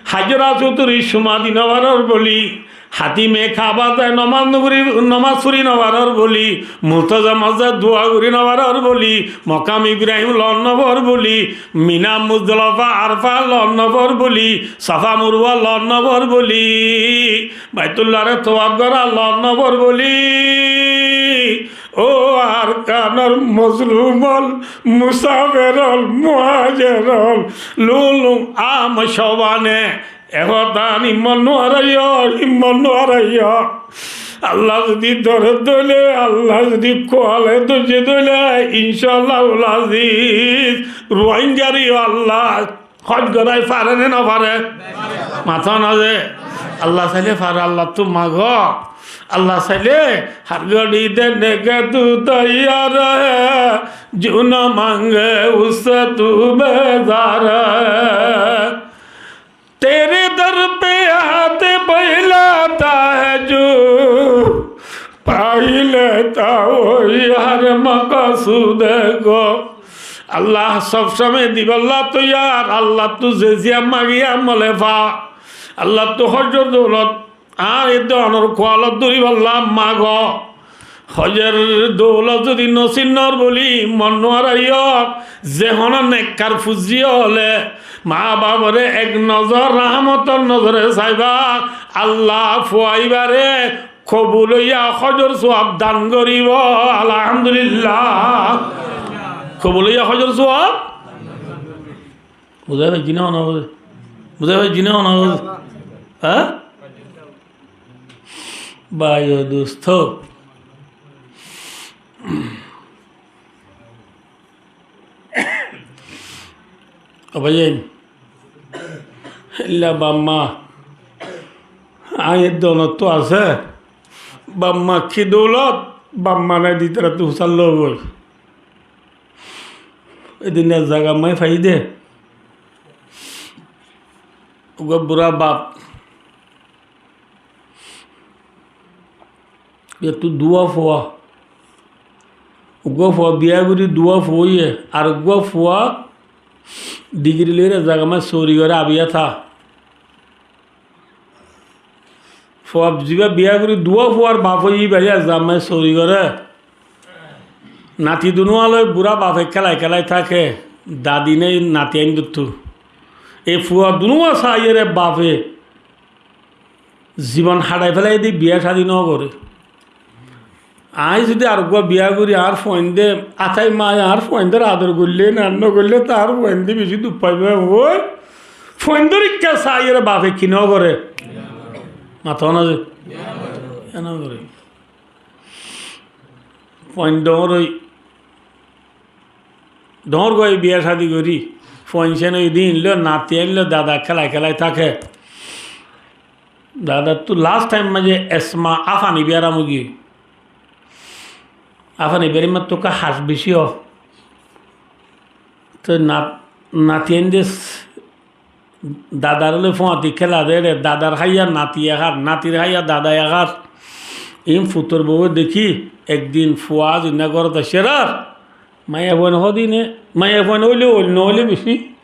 Hajjor Aswodor cúma di no farór buli, Hatime Kaaba zai nomás no gorí, nomás forí no farór buli, Multazamot zai dua gorí no farór buli, Mokam Ibrahim loi no farór buli, Mina, Muzdalifa, Arfa loi no farór buli, Safa, Marwa loi no farór buli, Baitullahre tawaf gorá loi no farór buli. Ó Arkanor mozlum ól, musafer ól, muhajer ól, lulum am cóbane, e hotá immán no áraiyó, immán no áraiyó. Allah zodi dóre dóile, Allah zodi kuale dóijje dóile, incállahul aziz, Ruáingaré yó Allah hój gorái fare né no fare? Mató na ze? Allah sailé fare, Allattú mago. Allah sailé hár góri dene ke tu taiyar hai, ju na mange usse tu bezar hai. Tere dar pe aate phailata hai ju, pai leta wohi har maqsood ko. Allah sob somoi dibálla toiyar, Allattú ze ziyán magi yián mole fa. Allattú hójor doulot, añár edde onor kualot dóribálla mago. Hójor doulot zodi nosib no ór buli mon no áraiyó, ze honó nekkar fuzí óle, maa baforé ek nozor rahmotor nozore saibá, Allah fua ibáre kobul óiya hójor suab dan goríbo. Alhamdulillah. Kobul óiye hójor suwab. Buzái faijjí né, hono buzái? Buzái faijjí né, hono buzái? Há? Bái o dustó. Ó báiyain, illa bafma, aññí edde onottú asé, bafma ki doulot, bafma nai de ítarattú fusár logói. Edin ek zaga maze faiyí de, uggwá bura baf, Iyattú duwá fua. Uggwá fua biyá gorí duwá fua óiye, ar uggwá fua digiri loiyóre zaga maze sóori goré abiya tá. Fua zibá biyá gorí duwá fuar baf óiye, íba yá zaga maze sóori goré. Nati dunúwa loi burá bafe kélai kélai táke, dadi nái nati aindóttu. E fua dunúwa saiyóre bafe zibon haçai félai de, biyá cádi nó goré. Aññí zodi areggúa biyá gorí, añár fuainde, atai maye añár fuaindór ador goillé né, nó goillé, tó añár fuainde beci duk faibo, ói fuaindór ikká saiyóre bafe ki nó goré? Mató na ze? Biyá nó goré. Fuain dóñr ói Dóñr goi biyá cádi gorí, fuain céne ói din loi, nati ain loi, dada kélai kélai táke. Dadattú last time maze esma áfani biyaram óigiyoi. Áfani biyaram mattú ká hac beci ó. Tó nat-, nati ain de Dadar loi fuañti kéla de re, dadar háiya nati ekár, natir háiya dada ekár. Iín futor bouwe dekí, ekdin fua azinnán górot aiccé ar, maiyafuain hodine, maiyafuain óile óil, noóile beci.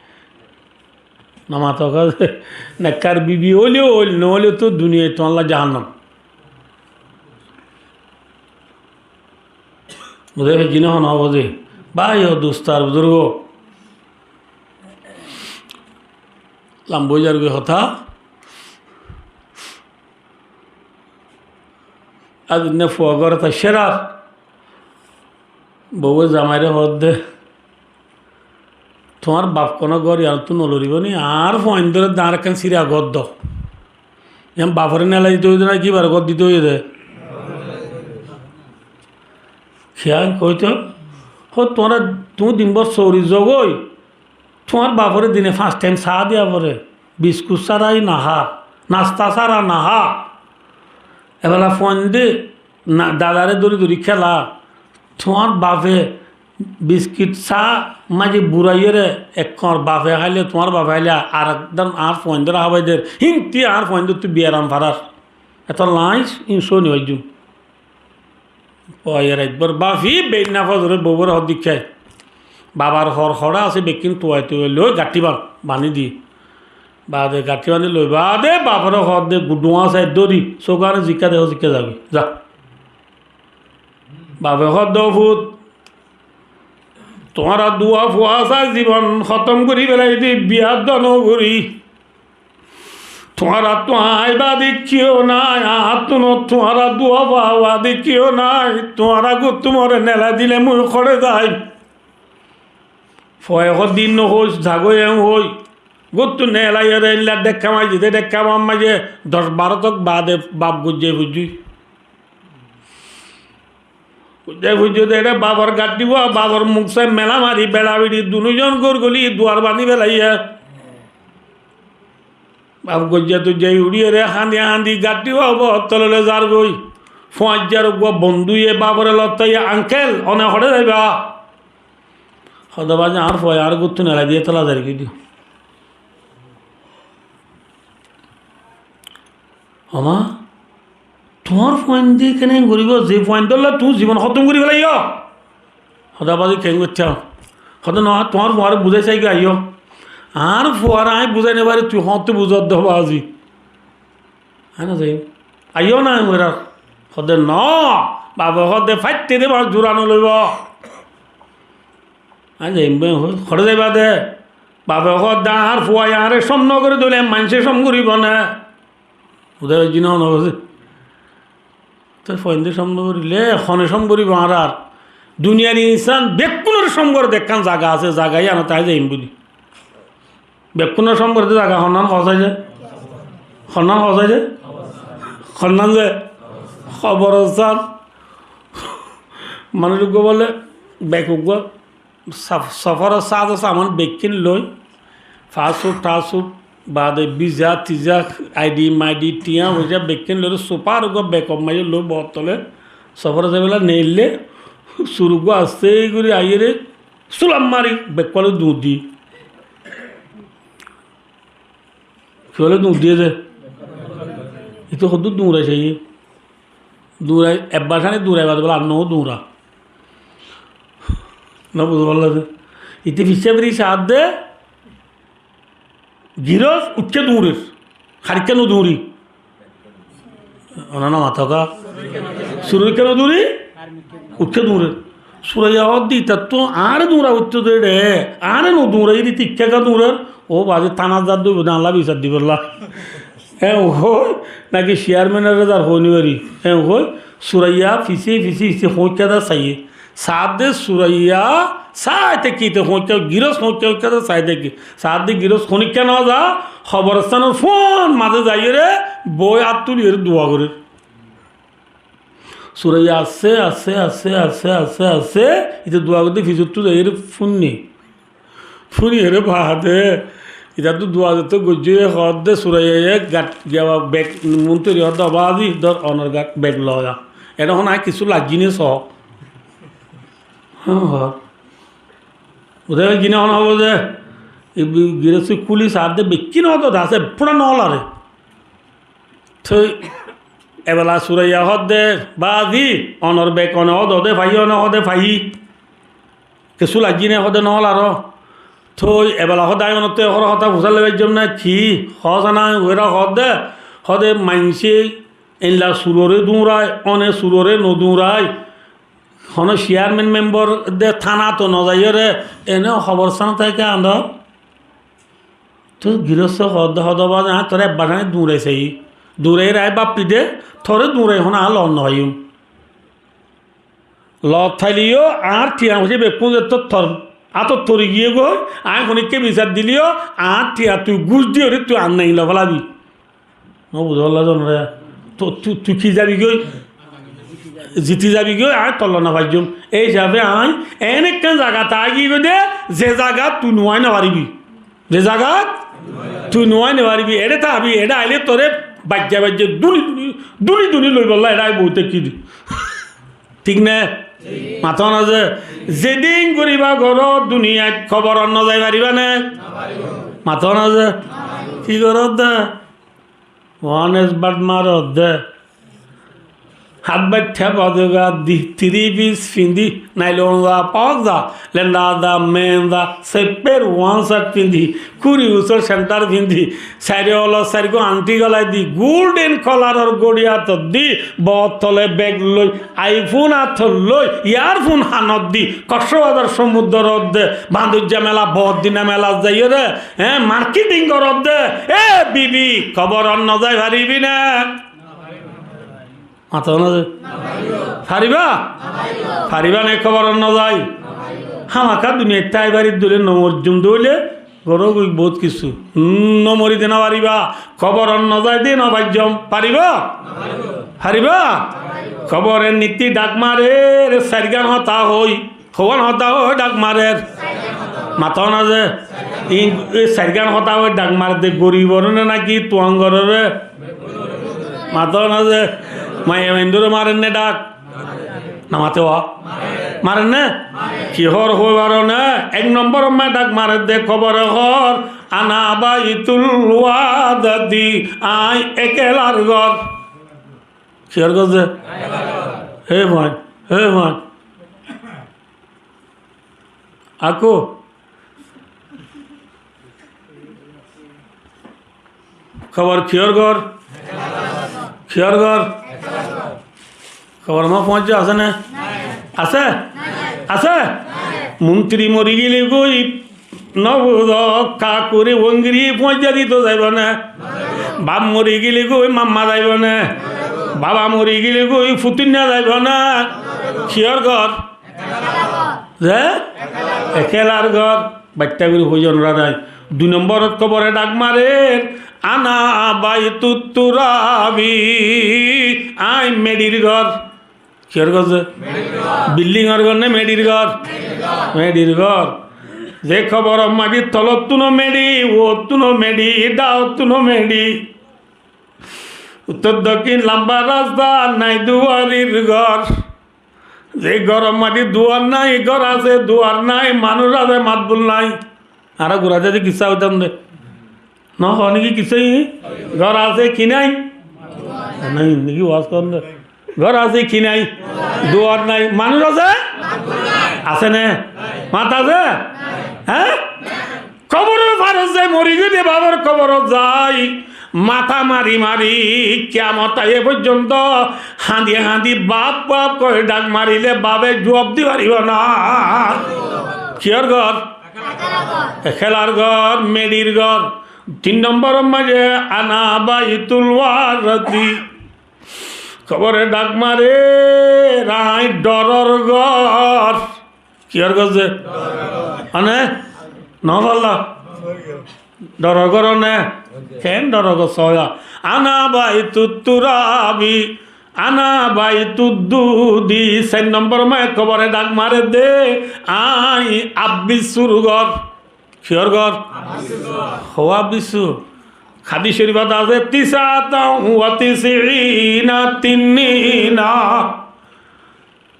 Namato kar, nekkar bibi óile óil, noóile tó duniyait tuáñlla jahannam. Buzá faijjí né, hon buzá? Bái o dustó ar buzurgó, lamba ói zargói hotá. Azinnán fua górot aiccé ar, bouwe zamaire hoódde, tuáñr baf honó gór iánottú noloribo ni? Añár fuaindóre de añáre ekkán sira gór do. Yián bafore nelai dito óiye de ná ki ibare gór dito óiye de? Kiyá hoito? Hó, tuáñra, tuñí dinbór sóori zogói, tuáñr bafore dine fañs thaim saá diya fore, biskut sára í nahá, nasta sára nahá. Ebela fuainde na, dadare dóri dóri kéla, tuáñr bafe biskit sá maze buraiyóre, ek koñr bafe háile, tuáñr bafe háile, ar ek dán añár fuaindóre hábai der, hínti añár fuaindóttu biyaram farar. Eto lañs, ín sóni faijjum. Fua yar ekbar bafi, beinna fozore bouwore hoddikká. Babar hor hora asé, bekkín tuwai tuwai loi gaththi ban, bani di. Baade gaththi bani loi baade, bafore hoódde gudduwa sai dóri, sógane zikká dehó, zikká zabi. Za. Bafe hoódde, "Ó fut, tuáñra duwa fua sai zibon hótom gorí félai di, biya dóno gorí. Tuáñrattú aññí baade kiyó nái, añáttu no tuáñra duwa fua baade kiyó nái, tuáñra gúttu more nelai dile mui hoçé zaim?" Fuaye hoódde, "Ín no hoóis, zagói eñ hoói." Gúttu nelaiyóre eilla dhekká maijjé de, dhekká maijjé, doc baró tok baade baf goijjé foijjé. Goijjé foijjé de ere bafor gaththi fua, bafor muk sai mela mari, beça beçi dunúzon gór goli duar bañdí félaiye. Baf goijjé toijjé uçíyore hañdi hañdi gaththi fua ubo tolole zargói. Fuañijjar uggúa bondúye bafore lottaiye, "Uncle, one hoçé zaiba?" Hoódde, "Bái, añár fuaye añáre gúttu nelai diyé tola zargói diyo." "Ó ma, tuáñr fuainde kene goríbo, ze fuaindólla tuñí zibon hótom gorí félaiyo?" Hoódde, "Bái, keén goittám?" Hoódde, "No, tuáñr fuare buzái saigói, aiyó." "Añár fuare aññí buzái no fari, tui hoóñtte buzós de bái?" Aññí no zaiyum. Aiyó na, aññí goittám. Hoódde, "No, bafe hoódde faitte de, bañs jura no loibo." Aññí zaiyum, bái, hoói, "Hoçé zaiba de?" Bafe hoódde, "Añár fuaye añáre cóm no goré dóile maincé cóm goríbo né?" Buzá faijjí né, hon buzá? Toi fuainde cóm no goríle, hone cóm goríbo añárar? Duniyar insán bekkúnor cóm goré de ekkán zaga asé, zaga yíanot añí zaiyum buli. Bekkúnor cóm goré de zaga honnán hoó saiyé? Honnán hoó saiyé? Honnán ze? Hoborostán. Manúic uggúa bóle bek uggúa saf-, sofóror sáz saman bekkín loi, fasfut tasfut, baade biza tiza, aidi maidi, tiañ foicá bekkín loi, sufár uggúa bekor maze loi, bottole sofóre zaibólla neille, sur uggúa asté gorí aiyére, sulam mari, bekkúa loi duñr diyé. Kiyólla duñr diyé de? Íte hoddúr duñrai saiyé. Duñrai, ebbar sáni duñrai baade bóle, ar no duñra. No buzó fálla de. Íte fissá firi saádde, girós uiththé duñrer. Harikká no duñri. Oná no matóka. Suror ikká no duñri, uiththé duñrer. Suraiya hoódde, itattú añáre duñra uiththé de re, añáre no duñrai, íte ikká ká duñrer. Ó baade tánat zadde óibo de, añálla bisar dibolla. Eén hoói, náki ciyarmenoré zar hoói no fari. Eén hoói, Suraiya fisé fisé fisé hoóikka de saiyé. Saádde Suraiya sai táikke, íte hoóikka, girós hoóikka hoóikka de sai táikke. Saádde girós honíkka no za, hoborostánor fúañr mazé zaiyóre, boói át tuliyóre dua gorér. Suraiya asté, asté, asté, íte dua gorédde fisóttu zaiyóre fúinne. Fúiniyóre baade, itattú dua zettó goijjé hoódde Suraiyaye gat, giya bek, muntiri hoódde, "Bázi, dór onor gat, bek loi a." Eçé hon aññí kissú laijjí né soó. Há, há. Buzá giyé né hon hoódde? E bi-, girós kúli saádde bekkín hoódde asé, fúra no lare. Toi ebela Suraiya hoódde, "Bázi, onor bek one hoódde faiyí, one hoódde faiyí." Kessú laijjí né hoódde no laró. Toi ebela hoódde aññí onottú ehón hotá fusár loi faijjóm né ki? Hoós ná aññí uéra hoódde, hoódde maincé eilla suroré duñrai, one suroré no duñrai. Honó ciyarmen membor de tánat no zaiyóre, ene hoborostán táke añdor. Toi girósse hoódde, hoódde bázi, aññí toré ebbar sáni duñrai saiyí. Duñrai rai báffi de, toré duñrai honó aññí loot no faiyúm. Loot faileyó añár thiañ foicá bekkún zettó tor átot tori giyé goi, aññí honíkka bisar dileyó añár thiañ tui gús diyóre tui ar nai loi félabi. No buzó fálla de onóre. To-, tu-, tui ki zabi goi? Ziti zabi goi, aññí tolla no faijjóm. Ei hísafe aññí eén ekkán zagat aigiyí goi de, ze zagat tui nuwai no faribi. Ze zagat tui nuwai no faribi, eçé tábi, eçé aile toré baijja baijja duli duli, duli duli loibolla eçé aibó tákki de. Thík né? Mató na ze, zedún goriba goró duniyait, koborot no zai fariba né? Mató na ze, ki goró de? One is but maró de. Hátbaittá bodoga di, three piece findi, nailon za, pok za, lenda za, men za, sepper one shirt findi, kuri usor center findi, sairó olo sairgó anthi golai di, golden coloror gori átot di, bottole beg loi, iPhone átot loi, earphone hanot di, Koksbazar somuddorót de, Bandujja mela, Boddina melat zaiyóre, hé, marketing gorót de, e bibi, koborot no zai faribi né? Mató na ze. Fariba? Fariba né koborot no zai? Hámaká duniyait táibar dóilla no moijjum dóilla, goró goi bout kissú. No mori de no fariba. Koborot no zai de no faijjóm. Fariba? Fariba? Koboror nitti dhak marer, sairgán hotá hoi. Hoón hotá hoi dhak marer? Mató na ze. Iín, e sairgán hotá hoi dhak marer de goriboré né náki tuáñgororé? Mató na ze. Maiyafuaindóre marer né dhak? No maté wa? Marer né? Ki hoór hoi faro né? Ek nombor ot dhak marer de kobore hoór, "Ana baitul wahdi, aññí ekelar gór." Kiyór gór de? Hé fuain, hé fuain. Akó. Kobor kiyór gór? Kiyór gór? Kobor ma foóñijje asé né? Asé? Asé? Muntiri mori gile goi no buzó, kakuri wongiri foóñijja dito zaibo né? Baf mori gile goi mamma zaibo né? Baba mori gile goi futunna zaibo né? Kiyór gór? Ze? Ekelar gór. Baitta gorí hoiyon ra nai. Dui nomborot kobore dhak marer, "Ana baitut turabi", añí meçir gór. Kiyór gór ze? Bildingor gór né meçir gór? Meçir gór. Ze koboror maze tolottúno meçi, uottúno meçi, dhaottúno meçi. Uttor dokkin lamba rasta, nai duarir gór. Ze góror maze duar nai, gór asé, duar nai, manúic asé, matbul nai. Añára gura zaite kissá hoitam de. No hoó niki kissá? Gór asé, ki nai? Nai, niki waz goron de. Gór asé, ki nai? Duar nai. Manúic asé? Asé né? Mat asé? Há? Kobor or farot zai mori giyé de, baf or kobor ot zai mata mari mari kiyamot aiye foijjonto hañdi hañdi baf baf hoi dhak marile bafe juab di faribo na. Kiyór gór? Ekelar gór, meçir gór. Tin nombor or maze, "Ana baitul warati", kobore dhak marer, añí dhoror gór. Kiyór gór ze? Mane? No falla? Dhoror gór ne? Ken dhoror gór soya? "Ana baitut turabi, ana baitud dudi." Sair nombor maze kobore dhak marer de, "Añí abbisur gór." Kiyór gór? Hó abbisur. Hadis corifot asé, "Tisatan wa tisina tinnina."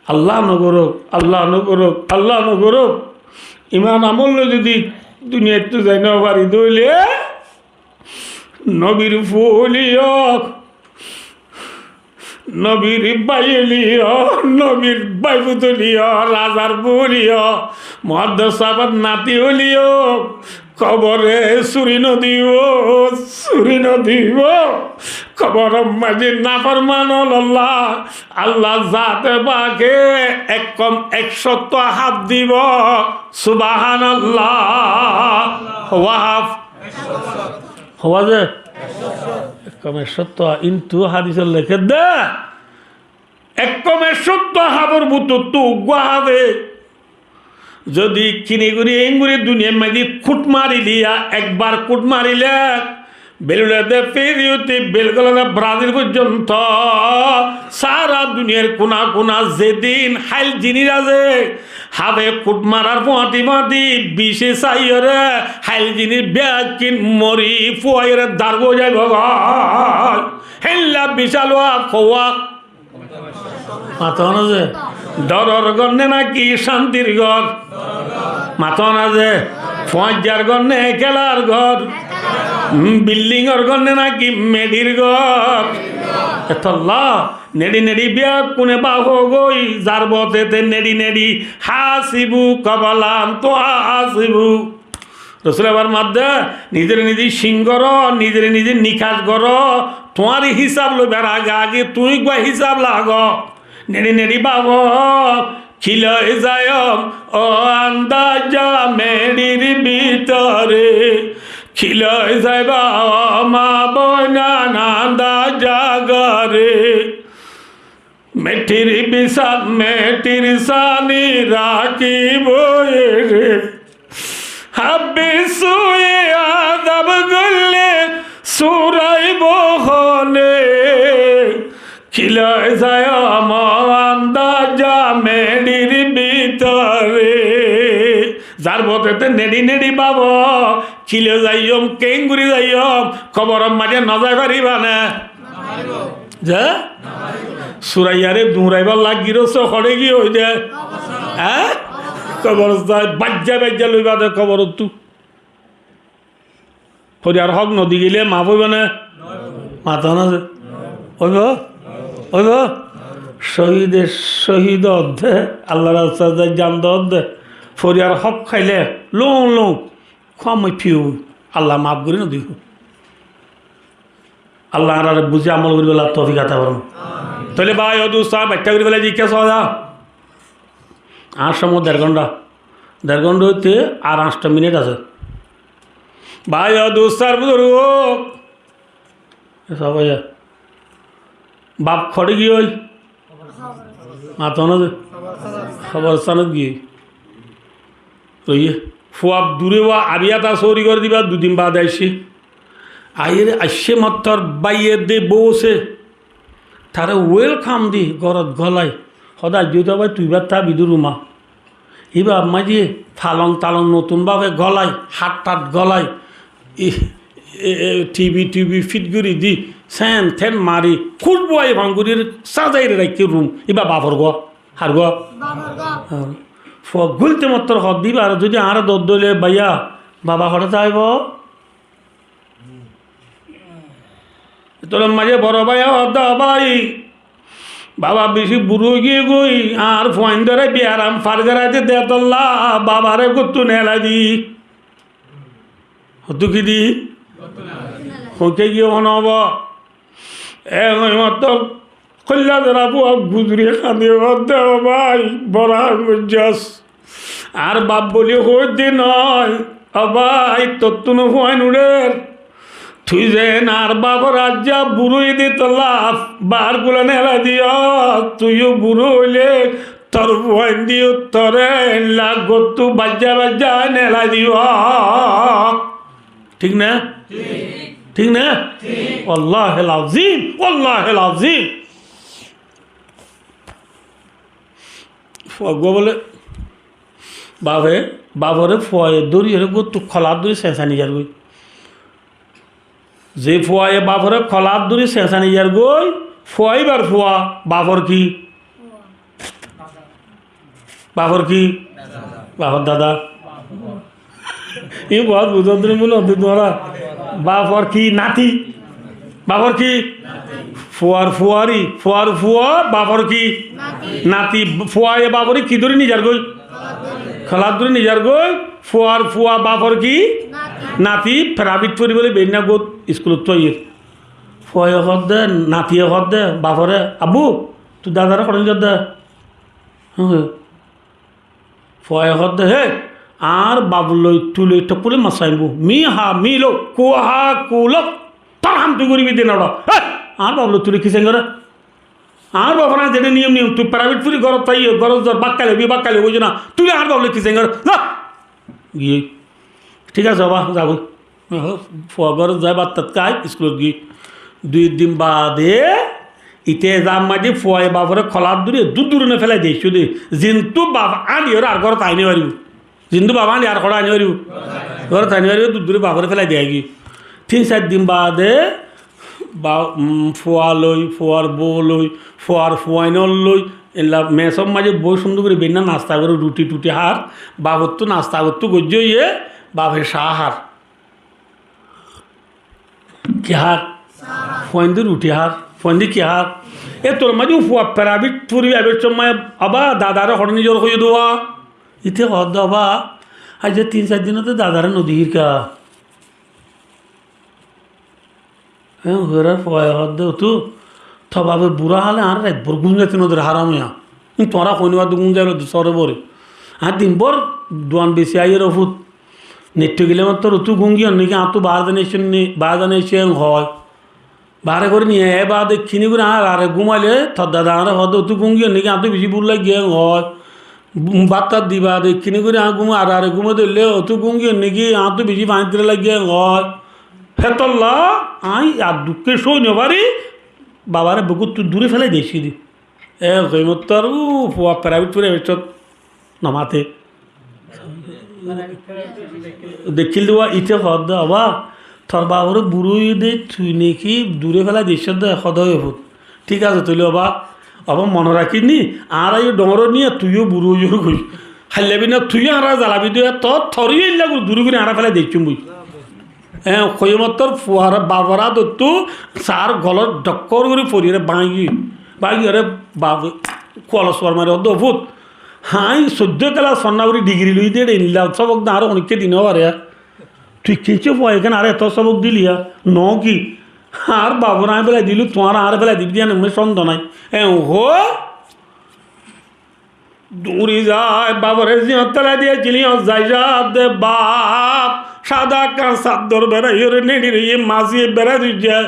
Allah no gorók, Allah no gorók, Allah no gorók. Iman amol loi zodi duniyaittú zai no fari de óile, nobir fua óileyo, nobir bái óileyo, nobir báifut óileyo, razar fua óileyo, muhaddes sáfor nati óileyo, kobore suri no dibo, suri no dibo. Kobor or maze naforman ókkol olla, Allah zate pake ekkom ek cót haf dibo. Subhanallah. Hó haf? Hó ze? Ekkom ek cót. Kintu hadis ot lekér de, ekkom ek cót hafor bútottu uggwá hafe zodi kini gorí engori duniyar maze kút marilé, ekbar kút marilé, bel uçé de Fiji óti bel golé de Brazil foijjonto, sára duniyar kuna kuna zedin háil zinis asé, hafe kút marar fuañti fuañti bice saiyóre háil zinis bekkín mori fuaiyóre dargói zaibo goi. Hélla bicál waf, hó waf? Mato na ze? Dhoror gór ne náki cántir gór? Mato na ze? Fuañijjar gór ne ekelar gór? Bilding or gór ne náki meçir gór? Etolla neçi neçi bekkúne bafo goi, zar bote te neçi neçi, hasibu kabla an tuhasibu. Rosule formar de, nizore nize cík goró, nizore nize nikac goró, tuáñr hísab loibar age age tuñí uggwá hísab lago. Neçi neçi bafo, ki loi zaiyum o andaza meçir bútore, ki loi zaiba o ma boinan andaza góre. Meçir bisat, meçir sáni rakibo ere. Habbisuye azab goille suraibo hone. Ki loi zaiyum o andaza meçir bútore. Zar bote te neçi neçi bafo, ki loi zaiyum, kengori zaiyum, kobor or maze no zai fariba né? Ze? Suraiyare duñraibar lagi rosó hoçé giyé ói de? Há? Kobor zai baijja baijja loiba de kobor ottu. Foriyar hók no di gele maf óibo né? Mato na ze? Óibo? Óibo? Cóhide cóhid ódde, Allar rastat zai jan de ódde. Foriyar hók háile lóun lóun Kúa moi fiyo, Allah maf gorí no dibo. Allah añáráre buzí amol goríbolla toufik ata formo. Tóile bái o dustó, añár baittá gorí félai de, ki sóda? Añár somoi der gónta. Der gónta óite ar añcto minit asé. Bái o dustó, buzurgo. Baf hoçé giyói? Mato na ze? Kobor sanot giyói. Óiye, fua duré wá, abiyá ta sóri gorí diba, dui din baade aiccé. Aiyére aiccé mottor báiye de bóuse. Taré welkam di górot gólai. Hóde, aijjó to bái tui bát tábi dé rumá. Íba maze falong talong notun bábe gólai, hát-tat gólai, i, e, e, tibi tibi fit gorí di, sen ten mari, kúcbu aiyé fán gorí sázaire raikké rum. Íba bafor gó. Hár gó? Bafor gó. Há. Fua gúlite mottor hoó de íba, ar zodi añáre dór dóile, báiya, baba hoçé táibo? Ítara maze boro báiye hoó de, bái, baba beci burá ói giyé goi, añár fuaindóre biyaram fari zarai de, de tolla babare góttu nelai di. Hoddúr ki di? Hoñkiyé giyé hone óibo? E hoimottor kóilla zara fua guzuri hañdi hoó de, ó bái, boro ham goijjós. Añár baf buli hoóidde noó, ó bái, tottú no fuain uçér. Tui zen añár bafore aijja burá óiye de tolla baar gula nelai diyós, tui yó burá óile tor fuaindé yó toré eilla góttu baijja baijja nelai dibou. Thík né? Thík. Thík né? Thík. Wallahil azim, wallahil azim. Fua gua bole, bafe, bafore fuaye dóri ere góttu kolat dóri sesani zargói. Ze fuaye bafore kolat dóri sesani zargói, fua íbar fua, bafor ki? Bafor ki? Bafor dada. Iín hoór buzó de né mone hoó de tuáñra? Bafor ki? Nati. Bafor ki? Fuar fuari, fuar fua, bafor ki? Nati. Nati. Fuaye bafore ki dóri nizargói? Kolat dóri nizargói. Fuar fua bafor ki? Nati. Nati. Prabit foribólla beinna gót iskulottu aiyér. Fuaye hoódde, natiye hoódde bafore, "Abbú, tui dadare hoçé nizar de?" Hé. Fuaye hoódde, "Hé, añár baf loi tui loi tokkúle mas aibó. Mi ha mi lo, ku ha ku lo, tor ham tui goribi de noço. Hé, añár baf loi tui loi ki sain gore? Añár bafore añí zeçé niyom niyom, tui prabit fori górot táiye, górot zor, bákka loibi, bákka loibi na, tui loi añár baf loi ki sain gore? Za!" Giyé. Thík asé, baba, zagói. Oho, fua górot zai bát tat hái, iskulot giyé. Dui din baade, ite zar maze fuaye bafore kolat dóri, dúr dúrone félai di aiccé de. Zintu baf añdiyóre ar górot aini faribó. Zintu baf añdiyóre ar hoçé aini faribó? Górot aini faribó, dúr dúre bafore félai di aigiyé. Tin sair din baade, ba, um, fua loi, fuar bou loi, fuar fuainor loi, eilla mesor maze boi cúndor gorí beinna nasta gore, ruti tuti hár, bafottú nasta gottú goijjé óiye, bafe cá hár. Ki hár? Fuainde ruti hár. Fuainde ki hár? E tor maze fua prabit fori aibar somoi, "Abá, dadare hoçé nizor hoiyó de?" Ite hoódde, "Abá, aijja tin sair din óte dadare no dehír ka." Hé, hoórar fuaye hoódde, "Otu, to bafe burá hále añáre rait bór gúm zaito no der, háram óiya. Hín tuáñra hoóni bade gúm zailo de sóre bóre. Añí din bór duan besi aiyér ó fut. Neitto gile mattor otu gúm giyór niki, añáttu baár zani aiccé ni, baár zani aiccé en hoói. Baáre gorí niye, e baade kini gorí añár are gúmaile, tor dada añáre hoódde, otu gúm giyór niki, añáttu beci búk laiggé en hoói. Bát tat di baade kini gorí añár gúm, are are gúmai dóille, otu gúm giyór niki, añáttu beci fañit dila laiggé en hoói." Hétolla añí ar dukké sói no fari, babare begúttu dure félai di aiccí de. E hoimottor, u, fua prabit fori aibar cót no mate. Dekkíl de, ite hoódde, "Abá, tor bafore burá óiye de, tui niki dure félai di aiccós de, hoódde óiye fut. Thík asé, toile abá, abá mone rakís ni, añára yó dhoóñr niya, tui yó burá óiyor goi. Háilla bina tui yó añára zalabi de, to, tor yó eilla gorí dure gorí añára félai di aiccúm boi." E hoimottor fuar bafor adottú sar golot dhokkór gorí foriyóre báñgi, báñgiyóre baf kualos fuar mari hoódde, "Ó fut, añí soiddó kelas fonná fori dhigiri loi de, eilla sóbok de añáre honikká di no fare. Tui kessú fuaye kene añáre eto sóbok dili ya, no ki? Añár bafore añí félai dilí, tuáñra añáre félai dibi de yían mone sonde nái." E hoói Duñri zai, bafore ziyót félai diyaccíl, yían zai saá de baf, sáda ekkán saddor beraiyóre neçi roiyé, mazé berai dóijje.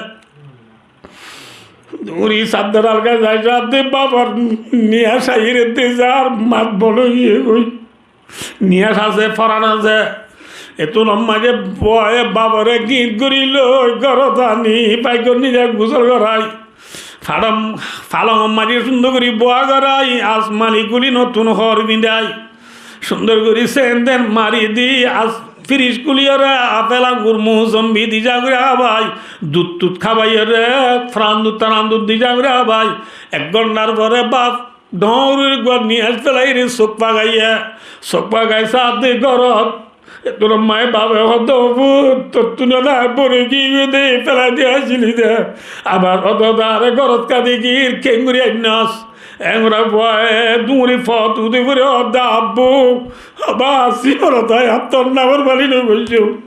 Duñri saddor alga zai saá de bafor niyá saiyére de zar mat bol ói giyé goi. niyas asé, foran asé. Ettún maze fuaye bafore gíñt gorí loi górot aní, faikor nizam gusól gorái. Falong, falong maze cúndor gorí búa gorái, asmani kulin ottún hoór findái. Cúndor gorí sendel mari di, as, firic kuliyóre apel angur musombi dizaguri hábai, dut tut hábaiyóre, fran dut taran dut dizaguri hábai. Ek gónthar fore baf dhoóñr gorí niyas felaiyóre suk fagaiyé, suk fagai saá de górot. Ettún maye bafe hoó de, "Ó fut, tottún na bore giyé de, felai de aisíli de. Abar ódde añáre górot kadi gír, keéngorí ainnos?" Engori fuaye dúri fot udi fore hoó de, "Abbu, ó ba, así fore tai, ar tor naformani no goijjum.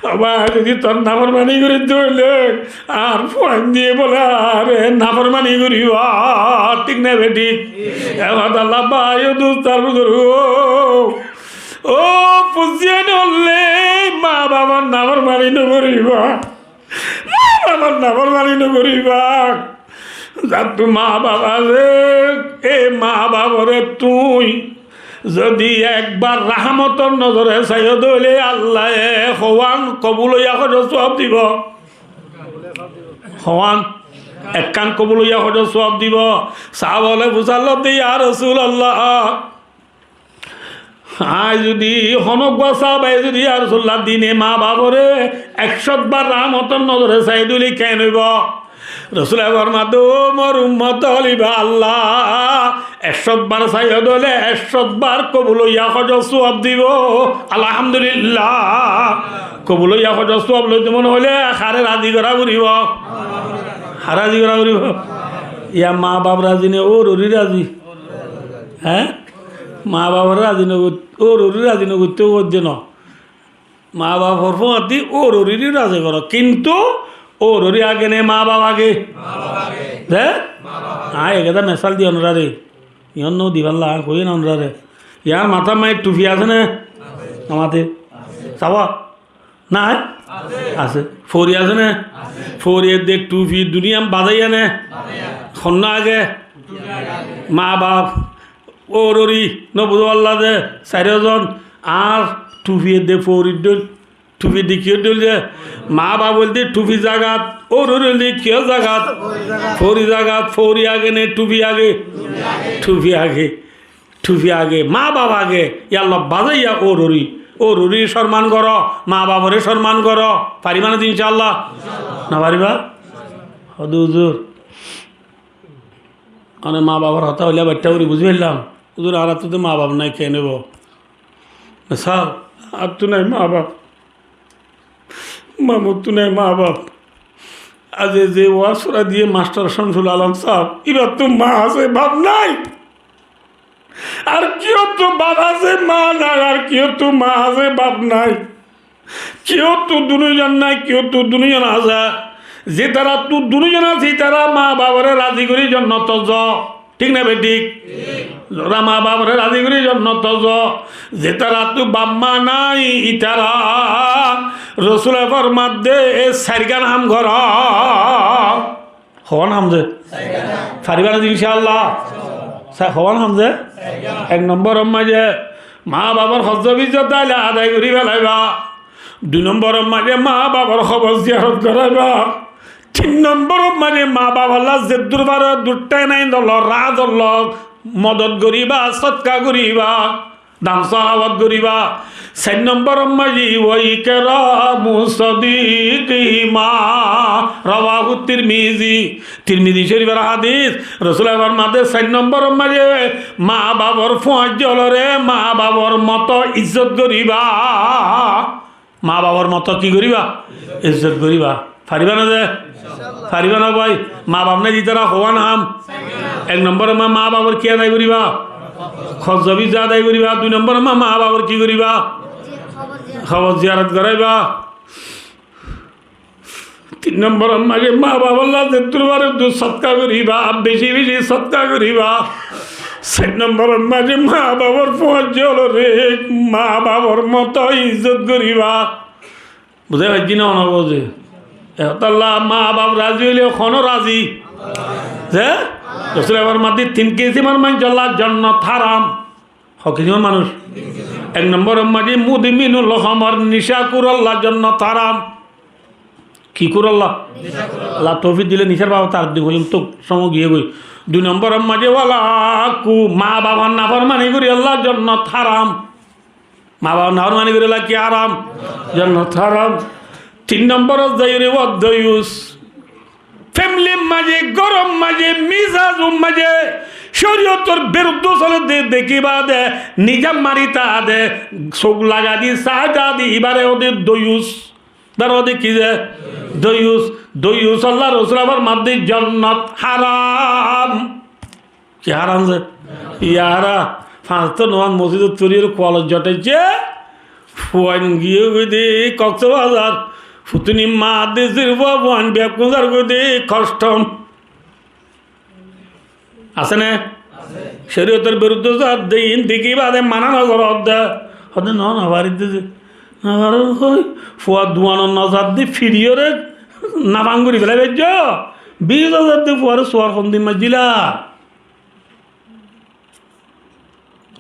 Ó ba, zodi tor naformani gorí de óile, ar fuain diye bole añáre naformani goríba, thík né bethík?" E hotá lla bái o dustó ar buzurgo, ó fuain óile ma bafor naformani no goríba. Ma bafor naformani no goríba. Zattu ma baf asé, e ma bafore tui zodi ekbar rahmotor nozore saiyó de óile Allaye hoán kobul óiya hojo suab dibo. Hoán ekkán kobul óiya hojo suab dibo. Sáhaba ókkole fusár de, "Ya Rosulallah, añí zodi honó uggwá sáhabaye zodi, ya Rosulallah, dine ma bafore ek cót bar rahmotor nozore saiyé de óile keén óibo?" Rosule formar de, "Ó mor ummot ókkol, iba Allah ek cót bar saiyó de óile ek cót bar kobul óiya hojo suab dibo. Alhamdulillah. Kobul óiya hojo suab loito mone hoile haré razi gorá foribo?" Haré razi gorá foribo? Yá ma baf razi né, ór óri razi? Hé? Ma bafore razi no goit-, ór óri razi no goitté hoó de no. Ma bafor fuañti ór óri razi goró, kintu ór óri age né ma baf age? Hé? Añí ekkán mesal di onoráre. Iyan no di falla, añí hoi na onoráre. Yar matát maze thufi asé né? Amate. Saba? Nai? Asé. Fori asé né? Fori edde thufi duniyat bazaiya né? Honnúa age? Ma baf. Ór óri, no buzó Allah de, sairó zon, ar thufi edde fori dóil, thufi edde kiyór dóil de, ma baf óilde thufi zagat, ór óri óilde kiyór zagat, fori zagat, fori age né thufi age? Thufi age, thufi age, ma baf age, yalla bazaiya ór óri, ór óri sorman goró, ma bafore sorman goró, fariba né de incállah? No fariba? Hode huzur. Mane ma bafor hotá hoilé baiththá gori buzí faillám. Huzur, añárattú to ma baf nai, keén óibo? Sar, añáttu nai ma baf. Mamuttú nai ma baf. Aijja ze waz fora diyé mastor Shamsul Alom sáb, íbattú ma asé, baf nai. Ar kiyóttu baf asé, ma nai, ar kiyóttu ma asé, baf nai. Kiyóttu duní zon nai, kiyóttu duní zon asé. Zitarattú duní zon asé, ítara ma bafore razi gorí zonnot zo. Thík né bethík? Zara ma bafore razi gorí zonnot zo. Zitarattú baf ma nai, ítara Rosule formar de, e sairgán ham goró. Hoón ham ze? Fariba né de incállah? Sa-, hoón ham ze? Ek nombor or maze ma bafor hok izzot táile adai gorí felaiba. Dui nombor or maze ma bafor kobor ziyarot goraiba. Tin nombor or maze ma bafolla zeddúr faro duttá nai dolla, ra dolla, modot goriba, sodka goriba. Dan sahawat goriba. Sair nombor or maze, wa ikramu sadiqihima, rawahu Tirmizi. Tirmizi Shorifor hadis. Rosule formar de sair nombor or maze ma bafor fuain ókkolore ma bafor moto izzot goriba. Ma bafor moto ki goriba? Izzot goriba. Fariba né de? Fariba né bái? Ma baf nai de ítara hoón ham? Ek nombor or maze ma bafor ki adai goriba? Hok izzot adai goriba. Dui nombor or maze ma bafor ki goriba? Kobor ziyarot goraiba. Tin nombor or maze ma bafolla zeddúr faro eddúr sodka goriba, beci beci sodka goriba. Sair nombor or maze ma bafor fuain ókkolore ma bafor moto izzot goriba. Buzí faijjó né, no buzí? E hotá lla ma baf razi óile hono razi? Ze? Rosule formar de tin kisimor manúicolla zonnot haram. Hok kisimor manúic? Ek nombor or maze mudminul homor, nicá kur olla jonnot haram. Ki kur olla? Nicá kur olla. Allah toufik dile nicár babote ar din hoiyum, tóu cómoi giyé goi. Dui nombor or maze wal akku, ma babar naformani gori olla jonnot haram. Ma babar naformani gori olla ki haram? Jonnot haram. Tin nombor or zaiyóre wad doyus. Femili r maze, góror maze, mizaj or maze córiyotor biruddo sole de dekíba de, nizam mari ta de, suk lagai di, sai ta de, ibáre hoó de doyus. Ibáre hoó de ki de? Doyus. Doyus Allah Rosul abar maze jonnot haram. Ki haram ze? Yara, fañs wokto nomaz mosjidot fori ar kualot zotaijje, fuain giyé goi de Koksbazar, futuni ma de, zir fua fuain bekkún zar goi de custom. Asé né? Córiyotor biruddo zar de, in dekíba de mana no goró de. Hoó de no, no fari de ze. No fari hoi, fua duanot no zar de, firiyóre nafan gori felai faijjo. Bis házar de fuare suar hondin maijjila.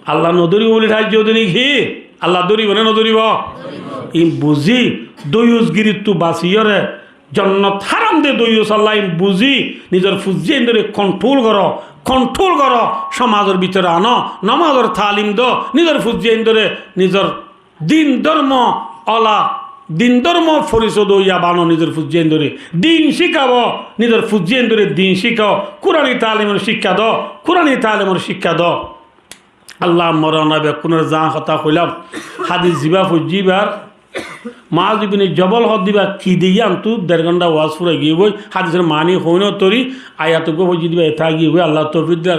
Allah no dóribo buli thaijjó de niki? Allah dóribo né no dóribo? Dóribo. In buzí, doyusgirittu basiyóre, jonnot haram de doyus Allah in buzí, nizor fuain dóre kontrol goró, kontrol goró, somazor bútore ano, nomazor talim do, nizor fuain dóre, nizor din dormo ola, din dormo forisoy doiya bano nizor fuain dóre. Din cíkabo, nizor fuain dóre din cíkao. Kurani talimor cíkka do, kurani talimor cíkka do. Allah morana bekkúnor zan hotá hoilam. Hadis ziba foijjí ibar, Muaz ibne Jobol hoó de iba ki de, yián tu der gonta waz furai giyé goi. Hadisor mani hoóino tori, ayat uggwá foijjí de iba, eta giyé goi. Allah toufik de.